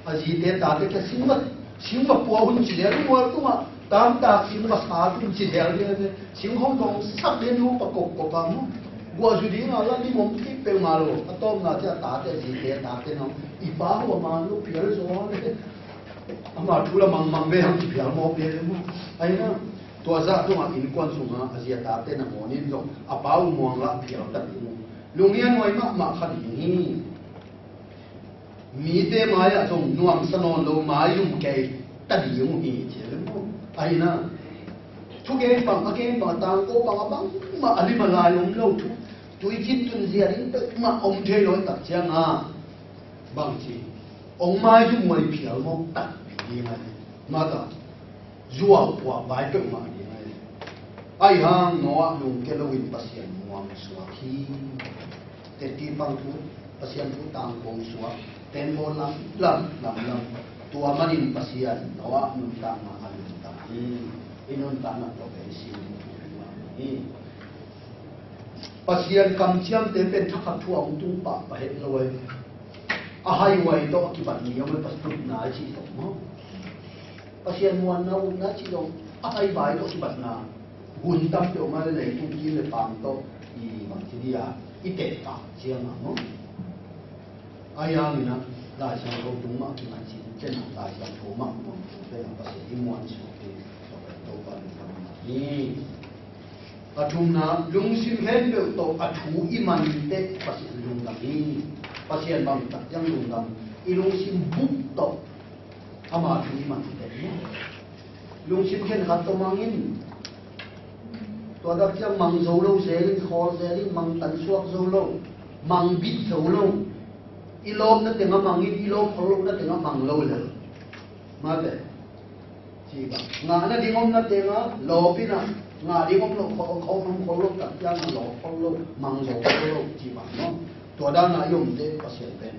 A zite tate kia sing va, sing va pua hun ci lian mual tungah tamtak sing va sa tun ci lian lian. Sing hong dong sak lian nu pa kop kop a mu. Guah zu ding a la lim om thei peuhmah lo. A tawpna ci a tate a zite a tate nang i pa hu a man lo phial zaw le. Ama thu la mangmang ve hang ci phial mawk ve le mu. Ahi na tua zah tungah innkuan sungah a zi a tate nangawn in zong a pa uh muang lah phial ta ding uh. Lunghian huai mahmah kha ding hi. Mite mai-ah zong nuamsa nawn lo maizum kei ta ding uh hi ci a le maw. Ahi na thugen bang a gen bang a tangko bang a bangmah a lim a lai om lo thu tuicin tunzia ding peuhmah om thei lo tak cianga bang ci ong maizum huai phial mawk tak ding a hi. Mata zuau puak vai peuhmah ding a hi. Ahi hang Noah lungke loin Pasian muang suak hi. Teti pang thu, Pasian thu tangko suak, tembaw lam, lam, lam, lam. Tua manin Pasian Noah nuntakna a nuntak hi. I nuntakna tawh pen i sim hi. Pasian kamciamte pen thakhat thu a hong tung pahpah het lo ei. A haihuai tawh a kibat ni a hong pai tutna a cih tawh maw. Pasian muanna utna cih zong a hai vai lo kibatna hun tam peuhmah le leitung kil le pang tawh i bangci dia i tehtak ciangah maw. Ahi hangin ah Lai Siangtho tung mah kingaih cin ciangah Lai Siangtho mah muang tung ciangah Pasian i muan suak hi. Topa lungdam mah hi. A thumna lungsim khempeuh tawh a thu i man teh Pasian lungdam hi. Pasian bang tak ciang lungdam i lungsim buk tawh Ama thu i man teh maw. Lungsim khen khat tawh mang in. Tua tak ciang mang zo lo zel in, khawl zel in, mang tan suak zo lo, mang bit zo lo. I lawpna tengah mang in, i lawp khol lohna tengah mang lo lel. Mate. Ci bang. Ngahna ding omna tengah lawp in a, ngah ding om lo, khol, khol, mang khol lo tak ciang a lawp khol lo, mang zo khol lo, ci bang maw. Tua dan a i om teh Pasian pen.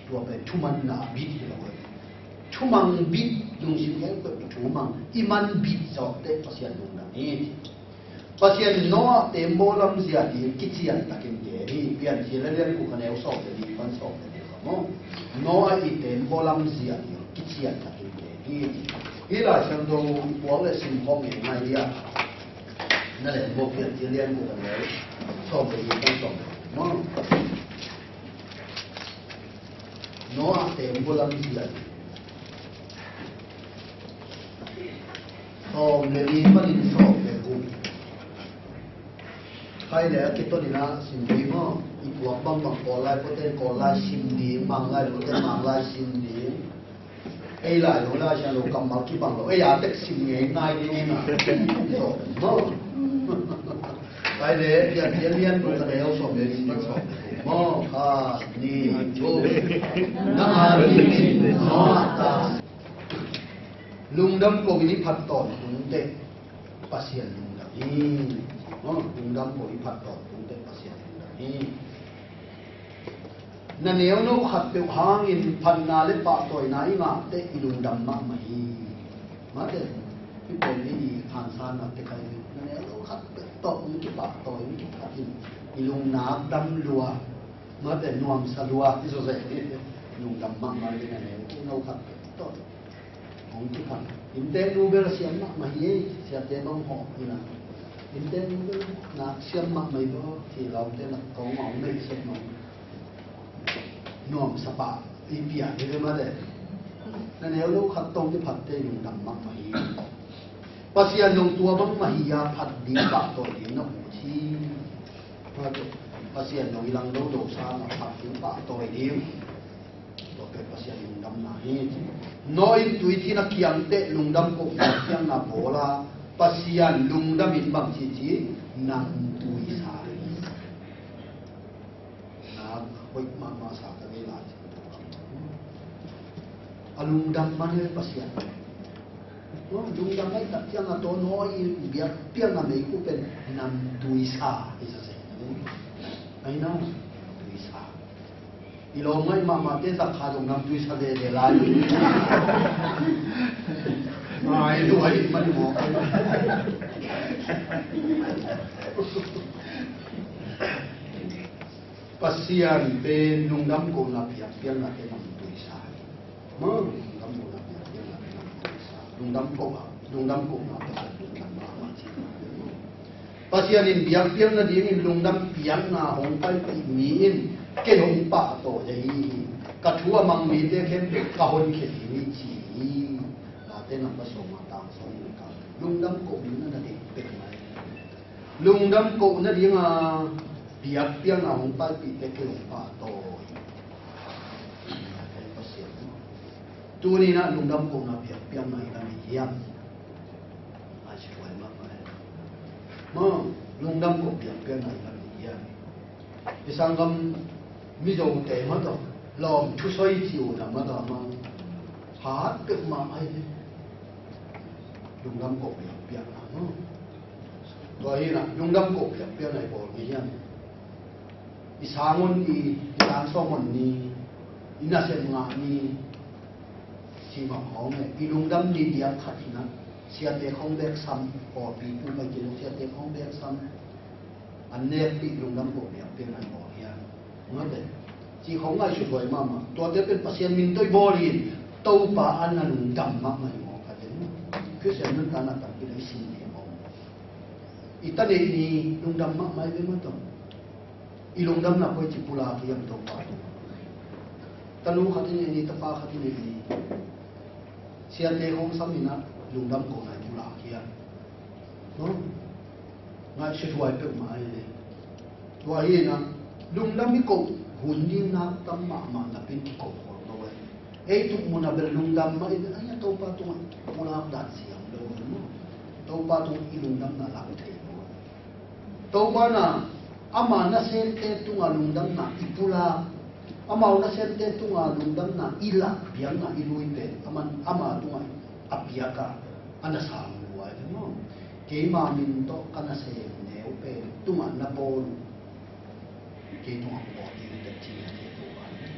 Tua pen thumanna bit hi lo. Thumang bit, lungsim khempeuh thumang i man bit zawh teh Pasian lungdam hi. Pasian Noah tembaw lamzia ding kician takin gen hi. Piancil a lian guk a neu sawm le li pan sawm le li kha maw. Noah i tembaw lamzia ding kician takin gen hi. Hih Lai Siangtho i puak le sim khawm ngei ngai hi a. Na le mawk pian ci lian ku kan le. Sawm le i kan sawm. Maw. Noah te bulam zia. Sawm le li panin sawm le guk. Khai le a kitonin a sim ding maw. I puak bangbang Kawl lai puate Kawl lai sim ding, Mang lai puate Mang lai sim ding. Ei lai lo lai siang lo kammal kibang lo. Ei a tek sim ngei ngai ding ina. Sawm maw. Khai le, pian pian lian lo ka le au sawm le li pan sawm. Maw, kha, ni, thum. Na a ni, ni, maw, ta. Lungdam ko in i phat tawntung teh Pasian lungdam hi. Maw, lungdam ko in i phat tawntung teh Pasian lungdam hi. Na neu no khat peuh hangin phatna le pahtawina i ngah teh i lungdam mahmah hi. Mate, i pom ni i khansanna te khai na neu no khat peuh tawh hong kipahtawi, hong kiphatin i lungnak dam lua. Mate, nuamsa lua, i zawzai lungdam mahmah hi. Na neu no khat peuh tawh hong kiphat. Innteek nu bel siam mahmah hi, siate bang hawh hi na. Innteek nu bel nak siam mahmah hi baw, ci laute nak kong hong neih siam mahmah. Nuamsa pah i pian hi ve mate. Na neu lo khat tawh hong kiphatte lungdam mahmah hi. Pasian nong tua bang mah hi a phat ding pahtawi ding na ut hi. Mate, Pasian nong i langdo do sang a phat ding pahtawi ding. Tua pen Pasian lungdamna hi. Noah in tuithin a kiang teh lungdam kohna kiangna bawl a, Pasian lungdam in bang ci ci, nam tui sa hi. Nak hoih mahmah sa ka ngei lai. A lungdam man hi Pasian. Lungdam mai tak ciang a tawh Noah i biakpiakna mei ku pen nam tui sa hi sa se. Ai nam tui sa. I lawm ngaih mahmahte zak kha zong nam tui sa veve lai. Ai, duh ai, man maw. Pasian pen lungdam kohna biakpiaknate nam tui sa. Maw, lungdam kohna biakpiaknate nam tui sa. Lungdam kohna, lungdam kohna Pasian lungdam mahmah ci. Pasian in biakpiak nadingin lungdam piakna hong paipih mi in kei hong pahtawi ahi hi. Ka thu a mang mite khempeuh ka honkhia ding hi ci hi. Late namba sawm a tang sawm in ka lungdam koh mi na na ding pek mai. Lungdam koh nadinga biakpiakna hong paipihte kei hong pahtawi. Pasian. Tuni-in ah lungdam kohna biakpiakna i la hi hiam? Ai, si huai mahmah e. Maw, lungdam koh biakpiakna i la hi hiam? I sanggam Mizote mah tawh lawm thusoi ci uh na mah tawh maw, hat peuhmah ahi hi. Lungdam koh biakpiakna maw. Tua hi-in ah lungdam koh biakpiakna i bawl hi hiam? I sang on ni, i sang sawm on ni, i nasem ngah ni, cih bang hawng e. I lungdam ni diak khat hi-in ah, siate khong bek sam, pawlpi tung pai kei lo siate khong bek sam. An nekpih lungdam koh biakpiakna i bawl hiam? Mate. Cih khong ngaihsut huai mahmah. Tuate pen Pasian min tawh i bawl hi-in, Topa an na lungdam mahmah hi maw ka den. Khristian nuntakna tampi leh i sin hi maw. I ta neih ni lungdam mahmah i ve mah tawh. I lungdamna koi ci pulak hiam Topa tungah? Tanu khat i neih ni, tapa khat i neih ni. Siate khong sam in ah lungdam kohna i pulak hiam? No? Ngaihsut huai peuhmah ahi ve. Tua hi-in ah lungdam i koh hun ding nak tam mahmah napi-in kikoh khol lo e. Ei tuk mun ah bel lungdam mah i ve, ai, Topa tungah pulak dan siam lo e maw. Topa tungah i lungdamna lam thei lo e. Topa in ah ama nasemte tungah lungdamna i pulak, amau nasemte tungah lungdamna i lak, biakna i lui pen, aman, ama tungah a piak a, a na sang lua hi maw. Keima min tawh ka nasem neu pen tungah na bawl uh, kei tungah bawl ding teh ci-in a thei Topa in.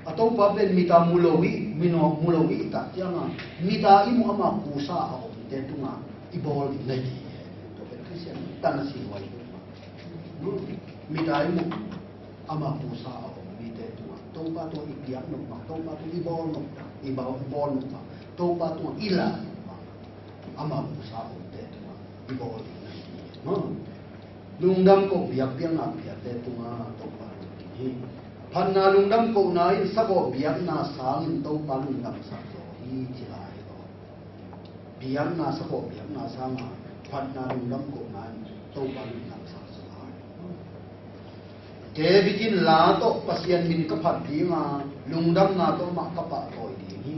A Topa pen mit a mu lo hi, mi nawk mu lo hi i tak ciangin, mit a i muh ama kusa a omte tungah i bawl ding na hi hi. Tua pen Khristian tana si huai. Mit a i muh ama kusa a om mite tungah Topa tungah i piak nop mah, Topa tungah i bawl nop mah, i bawl, bawl nop mah. Topa tungah i la amah pusa omte tungah i bawl ding ahi hi. Lungdam ko biakpiakna piate tungah Topa lungdam hi. Phatna lungdam kohna in sagawh biakna sangin Topa lungdamsak zaw hi ci lai hi. Biakna sagawh biakna sangah phatna lungdam kohna in Topa lungdamsak zaw lai hi. David in la tawh Pasian min ka phat dinga lungdamna tawh amah ka pahtawi ding hi.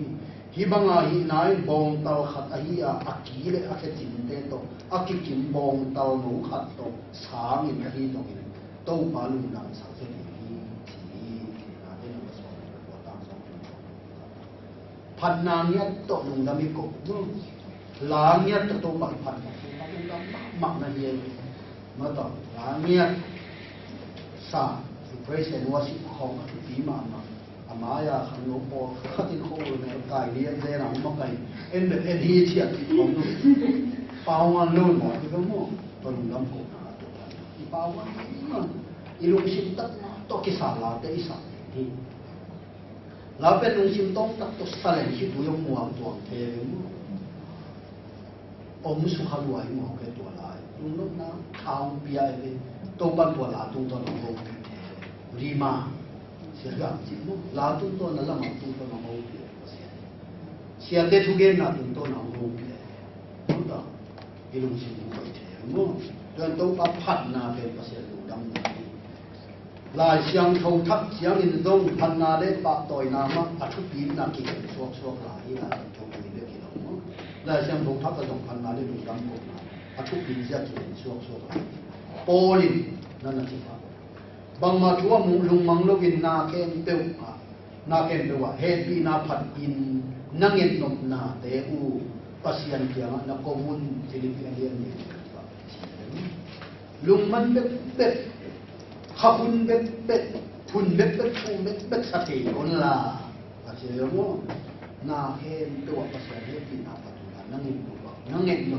Hih banga hihna in bawngtal khat ahi a, a ki le a khecinte tawh a kikim bawngtal no khat tawh sangin ahi dongin Topa lungdamsak zaw ding hi, ci hi. Hihna te nang ka sawm le kua tang sawm le kua. Phatna ngiat tawh lungdam i ko. La ngiat tawh Topa i phatna, Topa lungdam mahmah na hi e. Mataw, la ngiat sa, praise and worship khawng a thupi mahmah. A mai-a khangno pawlkhat in khuaul mel kai lian zen a hong makai. En bel en hi ciat khawng no. Pau ngan lo maw, i bel maw. Tua lungdam kohna, tua phatna. I pau ngan, i lungsim takna tawh kisa late i sa hi. La pen lungsim tawng tak tawh sa leng khitui hong muang tuang thei ve maw? Om sukha lua hi maw, kei tua lai. Lunglutna kha hong pia hi ve. Topan tua la tungtawn hong hopih thei ve. Rima. Sia gam cih maw? La tungtawn a lamang tungtawn hong hopih hi ve. Siate thugenna tungtawn hong hopih hi ve. Tua i lungsim hong hoih thei ve maw? Tua in Topa phatna pen Pasian lungdamna hi. Lai Siangtho Thak ciangin zong phatna le pahtawina mah a thupina kigen suaksuak lai hi. Lai Siangtho Thak bek hi lo maw? Lai Siangtho Thak ah zong phatna le lungdam kohna a thupi zia kigen suaksuak lai hi. Paul in na na ci pah. Bangmah thu a mu lungmang loin na khempeuh ah, na khempeuh ah hehpihna phat in na ngetnopnate uh Pasian kiangah na ko un. Filipi a lian nih. Lungman bekbek, kha hun bekbek, phun bekbek, phun bekbek sa thei un la. A ci lo maw? Na khempeuh ah Pasian hehpihna phat un la, na ngen lo, na ngen lo,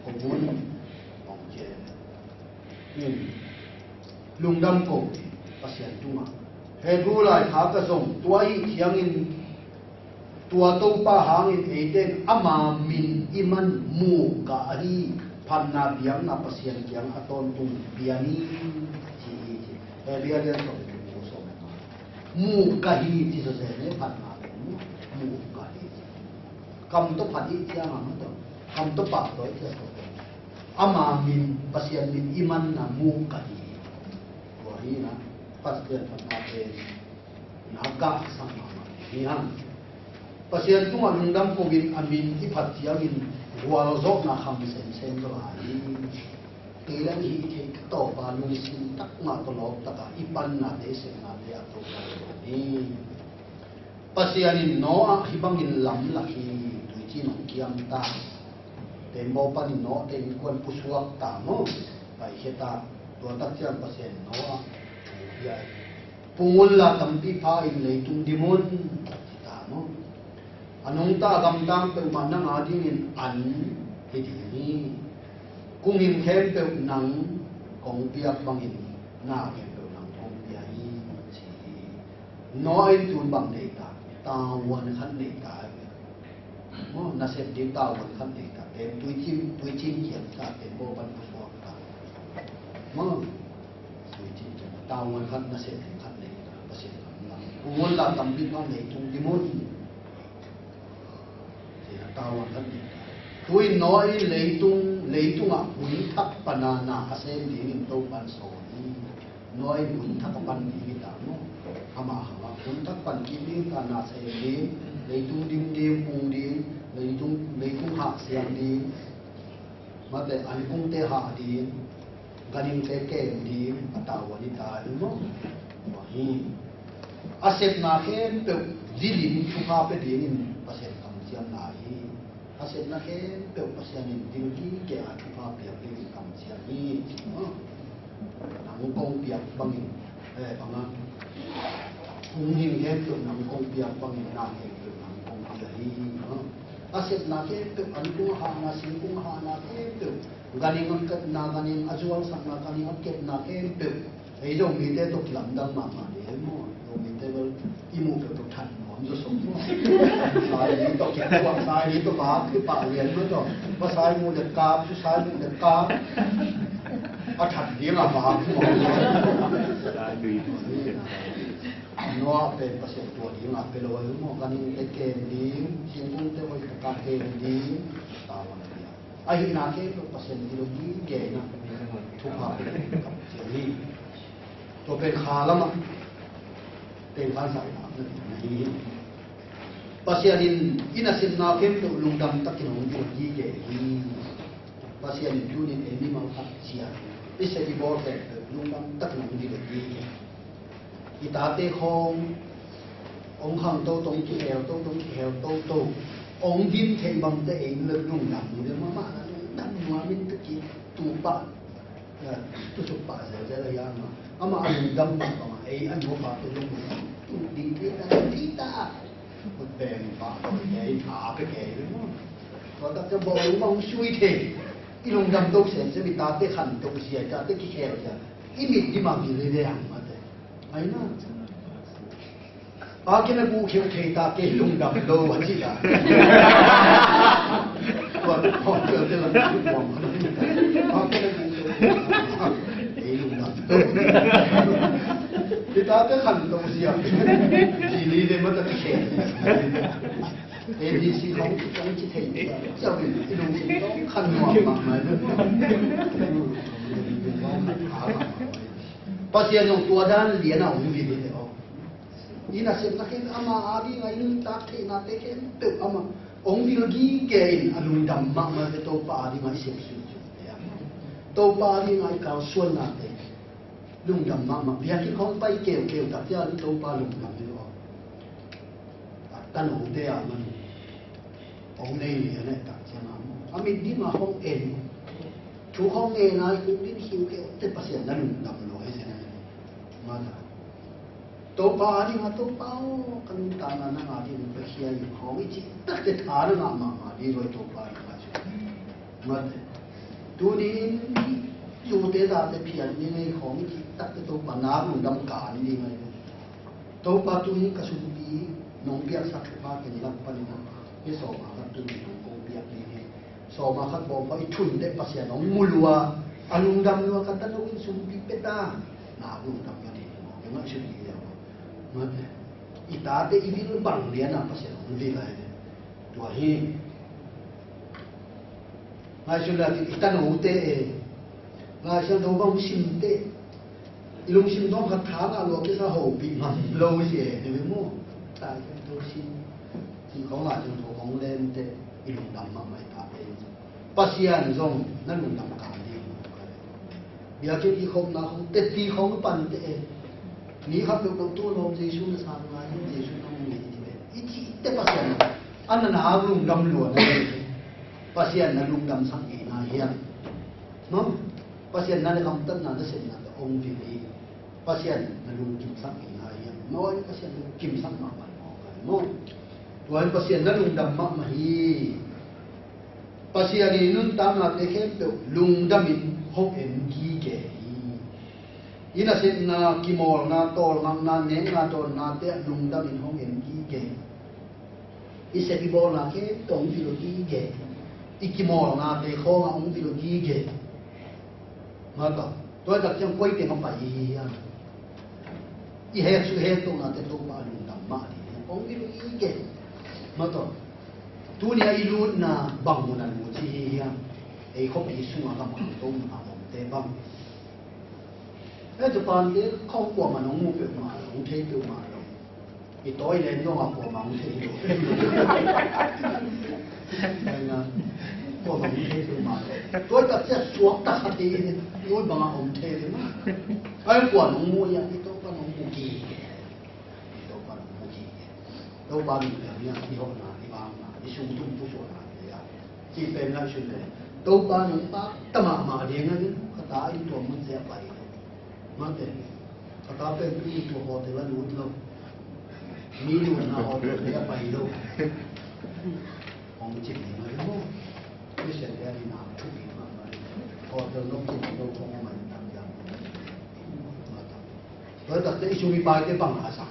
ko un. Ong cia. Lungdam ko Pasian tungah. Hebru laikhak ah zong tua ahih ciangin tua Topa hangin eite in ama min i man muka ahi phatna biakna Pasian kiang a tawntung pia ni, ci hi ci. Hebru a lian sawm le thum, sawm le nga. Muka hi ci zawzen e, phatna biakna muka hi ci. Kam tawh phat hi ciang a, kam tawh pahtawi hi ciang a, ama min, Pasian min i manna muka hi. Tua hi na, Pasian phatna pen na gah sang mahmah hi hang. Pasian tungah lungdam ko-in a min i phat ciangin gualzawhna kham semsem zaw lai hi. Kei leng hih theih ka tawpa lungsim tak mah tawh lawp taka i pannate, i sepnate a tawh hi. Pasian in Noah hih bangin lamlak hi. Tuicin hong kiam ta. Tembaw panin Noah te innkuan pusuak ta maw? Paikhia ta. Tua tak ciang Pasian in Noah thu pia hi. Pung unla tampi pha-in leitung dim un, ci ta maw? A nungta a gamtang peuhmah nang adingin an hi ding hi. Kong hing khempeuh nang kong piak bangin na khempeuh nang kong pia hi, ci hi. Noah in tun bang nei ta? Tavuan khat nei ta hi. Maw, nasep ding tavuan khat nei ta. Pen tuicin, tuicin kiam ta, tembaw pan pusuak ta. Maw, tuicin kiam ta, tavuan khat, nasep ding khat nei ta. Pasian lam lam. Kong unla tampi pha-in leitung dim un. Tavuan khat nei ta. Tu-in Noah in leitung, leitungah hun thak pana na a sem dingin Topan sawl hi. Noah in hun thak a pan ding hi ta maw? Amah hangah hun thak pan kik ding ta, na sem ding, leitung dim ding, pung ding, leitung, leitung hah siang ding. Mate, an kungte hah ding, ganhingte kem ding, a tavuan hi ta hi maw? Tua hi. A sepna khempeuh zilin thupha pia dingin Pasian kamciam lai hi. A sepna khempeuh Pasian in ding kikea thupha piak dingin kamciam hi. Nang kong piak bangin, eh, banga, kong hing khempeuh nang kong piak bangin na khempeuh nang kong piak hi. A sepna khempeuh, an kung hahna, sing kung hahna khempeuh, ganhing a kepna, ganhing a zualsakna, ganhing a kepna khempeuh, ei Zomite tawh kilamdang mahmah ni e maw? Zomite bel i muh peuhpeuh that maw? Zo sung maw? Sai ni tawh kikuak, sai ni tawh kap, kipah lian maw tawh. Maw sai mu le kap, su sai mu le kap. A that ding a kap. Noah pen Pasian tua ding a pe lo a maw, ganhing te kem ding, thingkung te hoih taka kem ding. Ahihna khempeuh Pasian in lo ding gei na thupha pe ding. Tua pen kha lamah tengkhansak na ding hi. Pasian in i nasepna khempeuh lungdam takin hong dil gige hi. Pasian in tunin ei mimal khat ciat i sep i bawl khempeuh lungdam takin hong dil gige. I tate khawng hong khang toto, hong kihel toto, hong kihel toto, hong dim theih bangte ei lungdam hi. Mahmah na lungdam nuam in tu ki tu pah. Ya, tusuk pah zelzel a hiam a, amah a lungdam bang bang a, ei a nupa te lungdam tu ding thei ta, thei ta. Kut beng pah tawh ei tha pe kei le maw. Tua tak ciang bawh lung bang sui thei. I lungdam to semsem, i tate khanto sia, i tate kikhel sia, i mit dim a vil hi ve ang mate. Ai na. Pa kena bu kheu thei ta, kei lungdam lo a ci ta. Tua tua tua tua tua. Pa kena bu kheu thei ta, kei lungdam lo. Kita te khan to sia. Ci li de ma ta kei. A B C khong ci khong ci thei. Sia wi i lungdam lo khan nuam ma ma. Pasian zong tua dan lian a hong vil hi te aw. I nasepna khempeuh ama a ding a, i nuntak theihnate khempeuh ama hong vil gige in a lungdam mahmah te Topa a ding a i sep sunsuk te a, Topa a ding a i kalsuannate lungdam mahmah. Biakinn khawng pai keukeu tak ciang Topa lungdam hi lo. A tanote a man hong nei lian a i tak ciang a, a mit dim a hong en, thu hong ngen a i kuk din khiu keu te Pasian na lungdam lo hi zen a hi. Mata Topa a ding a, Topa aw, ka nuntakna nang a ding hong pia khia in hong i cih takte tha na ngah mahmah ding lo hi Topa a ding a. Mate. Tuni in zute tate phian ding ei hong i cih takte Topa na lungdam kan ding a hi. Topa tuni ka sumpi nong piaksak thupha ken lak panin a, hi sawma khat tuni nong kong piak ding hi. Sawma khat bawm kha i thun deh Pasian hong mu lua, a lungdam lua ka tanu in sumpi pia ta, na lungdam ka ding hi maw, kei ngaihsut ding hi a maw. Mate. I tate i vil bang lian a Pasian hong vil a hi. Tua hi. Ngaihsun le i tanote e. Ngaihsun lo bang simte. I lungsim dong khat tha ngah lua kisa hopih ngam lo hi e. Ni maw. Tua hi lo sim. Sim khong ngaihsun lo khong lente. I lungdam mahmah i tate. Pasian zong na lungdam kang ding. Biakinn i khopna khong teti khong pante e. Ni khat peuhpeuh tu lawm Jesu na sang ngai, Jesu na hong nei ti ve. I cihte Pasian a na na lungdam lua na hi. Pasian na lungdamsak ngei na hiam? Maw? Pasian na le gamtatna na sepna tawh hong vil hi. Pasian na lungkimsak ngei na hiam? Maw, Pasian lungkimsak mahmah maw? Maw? Tua in Pasian na lungdam mahmah hi. Pasian in nuntaknate khempeuh lungdamin hong en gige hi. I nasepna, kimawlna, tawlngakna, nekna, tawlnate ah lungdamin hong en gige hi. I sep i bawlna khempeuh hong vil gige hi. I kimawlnate khawngah hong vil gige hi. Mata, tua tak ciang koi teng a pai hi hiam? I hek su hek tohnate Topa a lungdam mah ding hi. Hong vil gige hi. Mata, tuni a i lutna bang mun a lut hi hiam? Ei khuapi sungah ka mang to mun a omte bang. Ei Japan te khong kuamah nong mu peuhmah lo, hong thei peuhmah lo. I tawi lem zong a kuamah hong thei lo. Kuamah hong thei peuhmah lo. Tawi tak ciat suak tak khat hi, tawi bangah hong thei lo. Ai kuamah hong mu ia, i Topa nong mu ki. I Topa nong mu ki. Topa nong kiang ia, i hawhna, i bangna, i sung tung pusuahna, ia. Ci pen ngaihsun le. Topa nong pah ta mahmah ding a, ka ta in tua mun zia pai lo. Mate. Ka ta pen tu tua hotel a lut lo. Mi lutna hotel te a pai lo. Hong cih ni mah lo. Christian te a ding a thupi mahmah lo. Hotel lo kin lo kong a man tam jam. Mate. Tua takte i sum i paite bang a sak.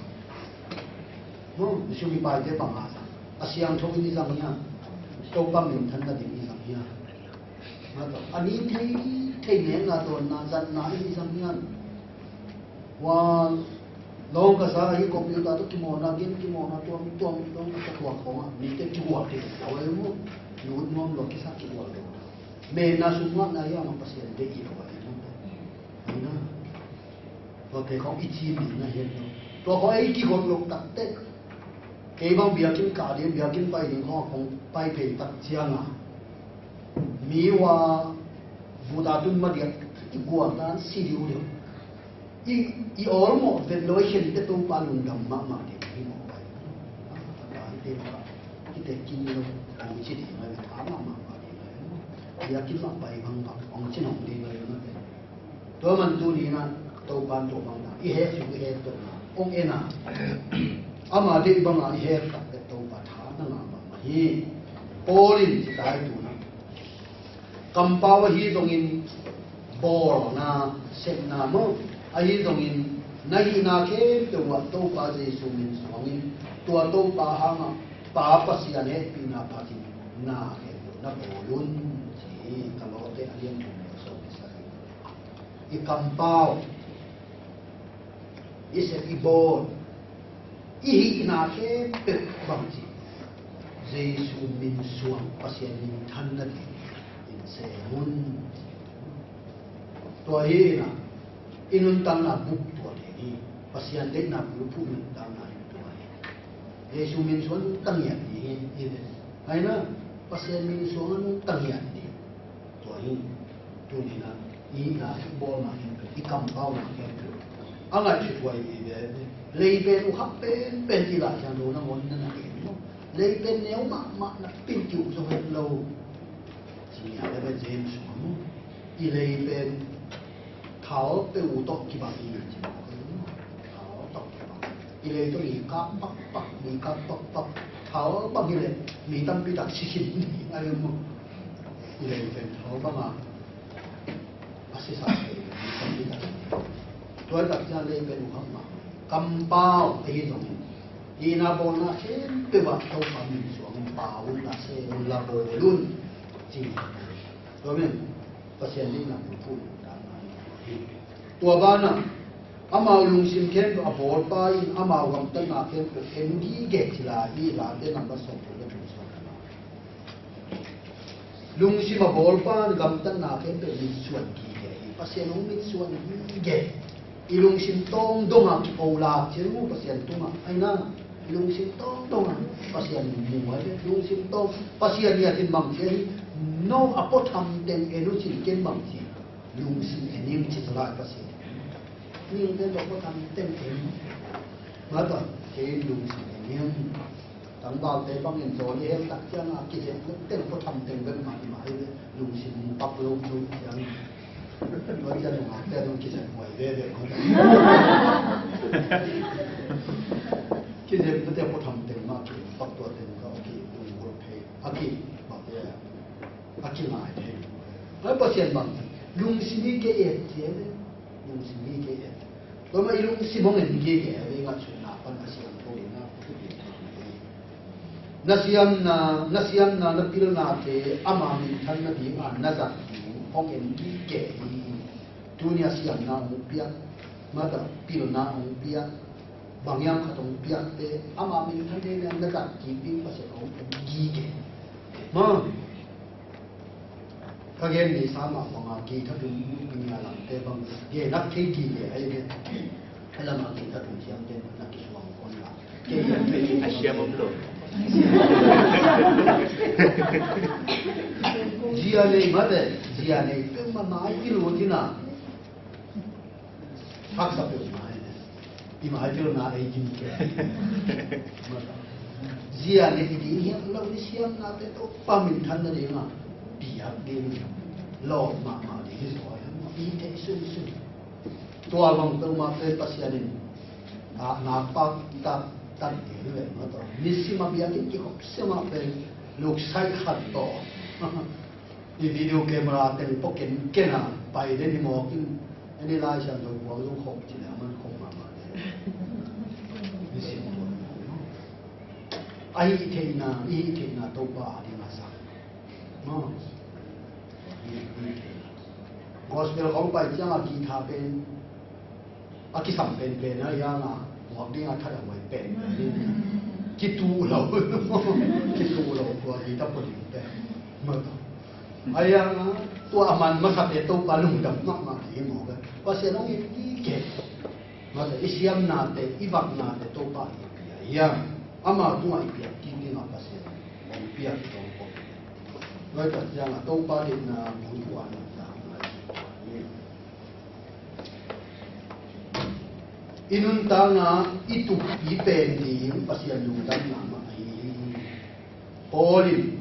Maw, i sum i paite bang a zang? A siangtho in i zang hiam? Topa minthanna ding i zang hiam? A ni thei thei nekna dawnna zatna in i zang hiam? Wa, lawng ka sa ahi, computer tawh kimawhna, game kimawhna tuamtuam, lawng ka sa tuak khawngah mite kihualte lo ahi maw? Lut nuam lo, kisa kihual lo. Menna sum ngahna hiam a Pasian deih hi lo ahi maw? Hi na. Tuate khawng i cim ding na hi lo. Tua khawng ei kigot lo taktek. Kei bang biakinn kah ding, biakinn pai ding khawng a kong pai phei tak cianga mi hua vut a tun ma diak i guak dan si diu diu. I, i awlmawh vet lo i khente Topa lungdam mahmah ding hi mawh pai. A, a, a, i te pa, i te kin lo, kong ci ding a, i tha mahmah ding a. Biakinn mah pai bang bang, kong ci nong ding a, i mah te. Tua man tuni-in ah Topa in tua bang na i hek, i hek tua na hong en a, ama deih banga i hek tak teh Topa tha na ngah mahmah hi. Paul in ci ta hi tu-in ah, kampau ahi zongin bawlna, sepna maw, ahi zongin na hihna khempeuh ah Topa Jesu min suangin tua Topa hangah Pa Pasian hehpihna phatin na khempeuh na bawl un, ci hi. Ka lawte a lian thum le sawm le sagih. I kampau, i sep, i bawl, i hihna khempeuh bangci Jesu min suang, Pasian minthanna dingin sem un. Tua hi-in ah i nuntakna bup tua ding hi. Pasian deihna bulphuh nuntakna hi tua hi. Jesu min suang nuntak ngiat ding hi. Hi ve. Ahi na, Pasian min suang nuntak ngiat ding. Tua hi, tuni-in ah i hihna, i bawlna khempeuh, i kampauna khempeuh a ngaihsut huai hi ve. Leipen uh khak penpen i Lai Siangtho nangawn na na en maw? Leipen neu mahmah na pil kiuk zong het lo. Ci ngiat le ve James maw? I leipen thal peuh uh tawh kibang hi ci maw? Thal tawh kibang. I lei tawh mi kap pakpak, mi kap pakpak. Thal bang hi leh mi tampi tak si khin ding a hi maw? I lei pen thal bang a, a sisan lei mi tampi tak. Tua tak ciang lei pen uh khak mah. Kampau ahi zongin, hihna bawlna khempeuh ah Topa min suangin pau un, na sem un, la bawl un, ci. Tua men Pasian deihna bulphuh nuntakna hi. Tua banah amau lungsim khempeuh a bawlpa in amau gamtatna khempeuh en gige ci lai hi. Late number sawmthum le thum, sawmthum. Lungsim a bawlpa in gamtatna khempeuh mitsuan gige hi. Pasian hong mitsuan gige. I lungsim tawng dongah kipo lak ciang uh Pasian tungah, ahi na, i lungsim tawng dongah Pasian mu ahi ve. Lungsim tawng, Pasian ngiat in bang ci ahi, no a puatham teng en uh cin ken bang ci, lungsim en ing ci lai Pasian. Mihingte tawh puatham teng en. Mata, kei lungsim en ing. Tangvalte bangin zaw le hel tak ciangin a kizep teng, puatham teng bek mah hi mah hi ve, lungsim pak lo zo ciang. Tua ciang nungakte zong kizep huai veve mah. Kizep teng puatham teng mah kipak, tua teng ka ki lungkul phei. A ki bak ve. A kingai thei. Ai Pasian bang, lungsim i kei et ci ve. Lungsim i kei et. Tua mah i lungsim hong en gige ve, ngaihsutna pan a siangtho in a, na siamna, na siamna, na pilnate ama minthanna dinga na zat ding hong en gige hi. Tuni a siamna hong piak, mata pilna hong piak, bang hiam khat hong piakte ama minthanna dinga na zat ding Pasian hong en gige. Ma, ka gen ni sa mah banga kei khat un nia lamte bang gen nak thei kei le ai ve. A lama kei khat un thiamte na kisuang kon la. Kei a siam om lo. Zia nei mah le, zia nei peuhmah mai i lut in a. Haksa peuhmah hi. I maipilna ei kim ke. Zia ne i ding hiam lo, i siamnate Topa minthanna dinga piak ding, lawp mahmah ding hi zaw hiam, i theih sunsun. Tua bang peuhmah pen Pasian in a nakpak tak tak ding hi ve mah tawh. Nisim a biakinn kikhop sia mah pen luksaih khat tawh. I video camera teng pawh ken ken a pai den i mawk in, en i Lai Siangtho buang zong khop ci leh a man khop mahmah den. Nisim tua. A hih theihna, i hih theihna Topa a ding a zang. Maw? Gospel khawng pai ciang a guitar pen a kisam penpen a, hiang a buak ding a that a huai penpen. Kitu lo. Kitu lo, tua guitar pua ding pen. Maw? A hiang a, tua a man masate Topa lungdam mahmah ding maw? Pasian hong it ding kei. Mate, i siamnate, i vaknate Topa i pia hiam? Ama tungah i piak kik dingah Pasian hong piak dong ko. Tua tak ciangah Topa deihna mun kuan nang ta ngai. I nuntakna i tup i pen ding Pasian lungdamna mah ahi hi. Paul in,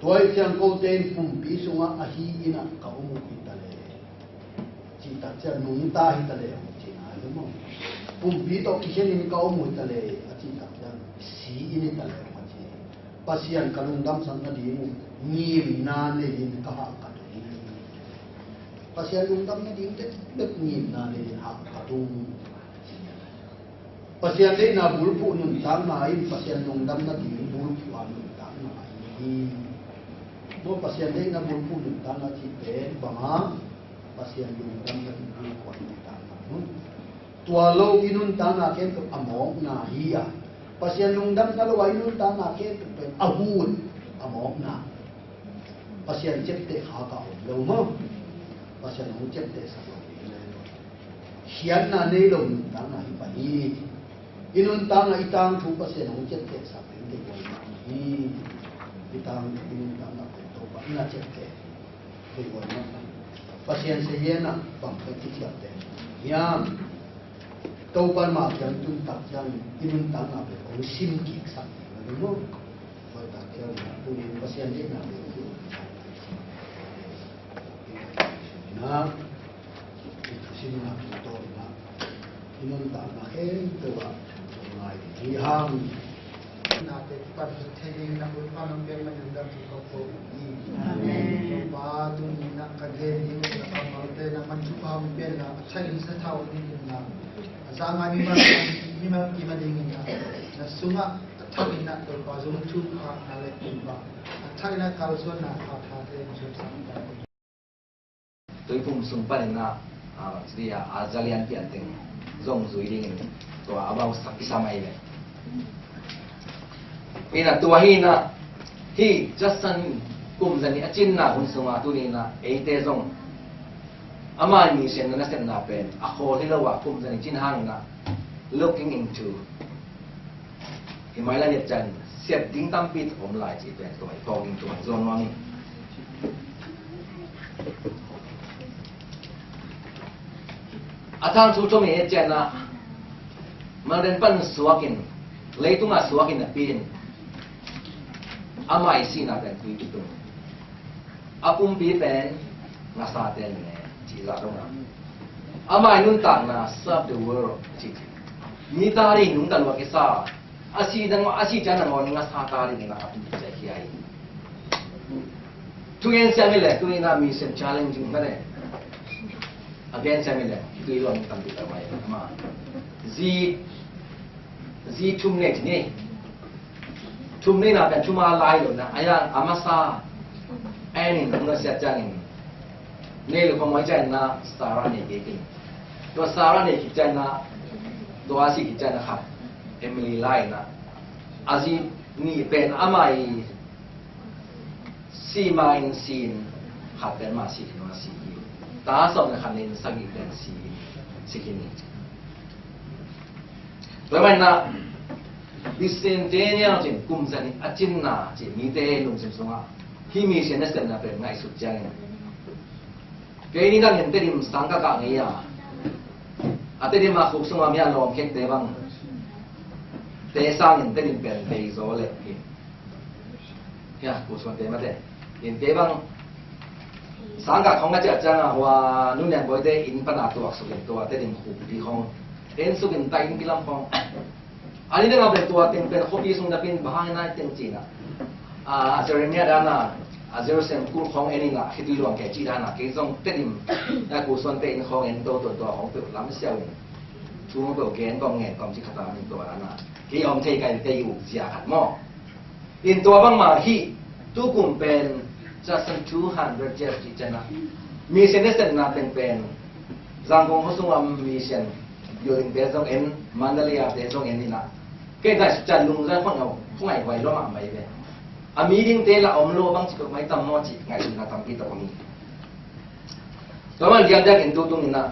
tua ahih ciang kote in pumpi sungah ahi in ah ka om uh hi ta le. Cih tak ciang nungta hi ta le hong ci nai lo maw? Pumpi tawh kikhen in ka om uh hi ta le, a cih tak ciang si in hi ta le hong ci. Pasian ka lungdamsak nading uh ngimna nei in ka hah ka tung. Pasian lungdam nading tek bek ngimna nei in hah ka tung. Pasian deihna bulphuh nuntakna in Pasian lungdam nading bulphuh a nuntakna ahi hi. Maw, Pasian deihna bulphuh nuntakna cih pen bang a, Pasian lungdam nading bulphuh a nuntakna. Tua lo i nuntakna khempeuh a mawkna hi a, Pasian lungdamna lo a i nuntakna khempeuh pen a hun a mawkna. Pasian ciapteh kha ka om lo maw? Pasian hong ciaptehsak lo hi le. Khiatna nei lo nuntakna hi pah hi. I nuntakna i tangthu Pasian hong ciaptehsak ding kei guai mah hi. I tangthu i nuntakna pen Topa in a ciapteh kei guai mah hi. Pasian seiena bang ka kiciapteh hiam? Topa mah kiang tun tak ciang i nuntakna pen hong sim kiksak ding lo maw? Tua tak ciang tuni Pasian deihna pen na i thusimna tungtawn in ah i nuntakna khempeuh ah ngai ding hi hang. Nate kipan thei ding na hun pan hong piak manin dam ki ko ko i. Amen. Pa tuni na ka gen ding na ka malte na man thu pa hong pian na a thak in sa thau ding in na a za ngai mi man mi man ki ma ding in na na sunga a thak in na Topa zong thu kha na le kin ba a thak in na kal suan na kha tha te in suan sang ta. Tuiphum sung panin ah, ah, zi a, a zalian pian teng zong zui dingin tua a bausak kisam ahi ve. Ina tua hi na, hi Judson kum zani a cinna hun sunga tuni na eite zong ama mission na nasepna pen a khawl hi lo a kum zani cin hangin ah looking into Hi mai la nget ciang sep ding tampi om lai cih pen tua i phawk ding tua i zuan nuam hi. A thang thu thum i et ciangin ah Malden pan suakin, leitungah suakin a pin, ama i sihna pen tui kitung. A pumpi pen ngasa ten ne cih zah dong a. Ama i nuntakna serve the world cih. Mi ta ding nungta lua kisa. A si dang a si ciang nangawn ngasa ta ding na a pumpi ciang hi ai. Thu gen siam hi le, tuni na mission challenge ding ka ne. A gen siam hi le, tui luang tampi ta mai ma. Zi, zi thum ne ni. Thum neihna pen thum a lai lo na, a ya, a masa, a en in, hong nusia ciangin, nei lo khong mai ciangin na, Sarah nei kei kin. Tua Sarah nei khit ciangin na, tua a si khit ciangin na khat, Emily lai na. A zi nih pen ama i, si ma in si in, khat pen ama si khin, ama si khin. Ta sawm le khat nei in sagih pen si, si khin. Tua manin ah, bicentennial cih kum zani a cinna cih mite lungsim sungah hih mission nasepna pen ngaihsut ciangin. Kei ni dangin Tedim sang ka kah ngei a. A Tedim a khuk sungah mi a lawm khekte bang. Te sangin Tedim pen tei zaw leh hi. Hia, ku suante mate. In kei bang sang kah khong a ciah ciangin hua Nu Niang Bawite inn pana tuak sukin tua Tedim khuk ding khong en sukin ta inn kilam khong. A ni dang a pen tua teng pen khuapi sung na pin bang hang nai teng cih na. A, a Jeremiah dan a, a Jerusalem kul khong en in a khitui luang kei cih dan a kei zong Tedim na ku suante inn khong en to tua tua khong peuh lam siau in. Thu khong peuh gen kong ngen kong cih khat a min tua dan a. Kei om thei kai kei uk zia khat maw. In tua bangmah hi, tukum pen Jackson two hundred years cih ciangin ah, mission a setna teng pen Zangkong khua sungah mission building te zong en, Mandalay te zong en in ah, kei ngaihsut ciang lungzai khua ngaih, khua ngaihhuai lua mahmah hi ve. A mi dingte lah om lo bang ci peuhmah hi tam maw cih ngaihsutna tampi tawh om hi. Tua bang diakdiak in tutung in ah,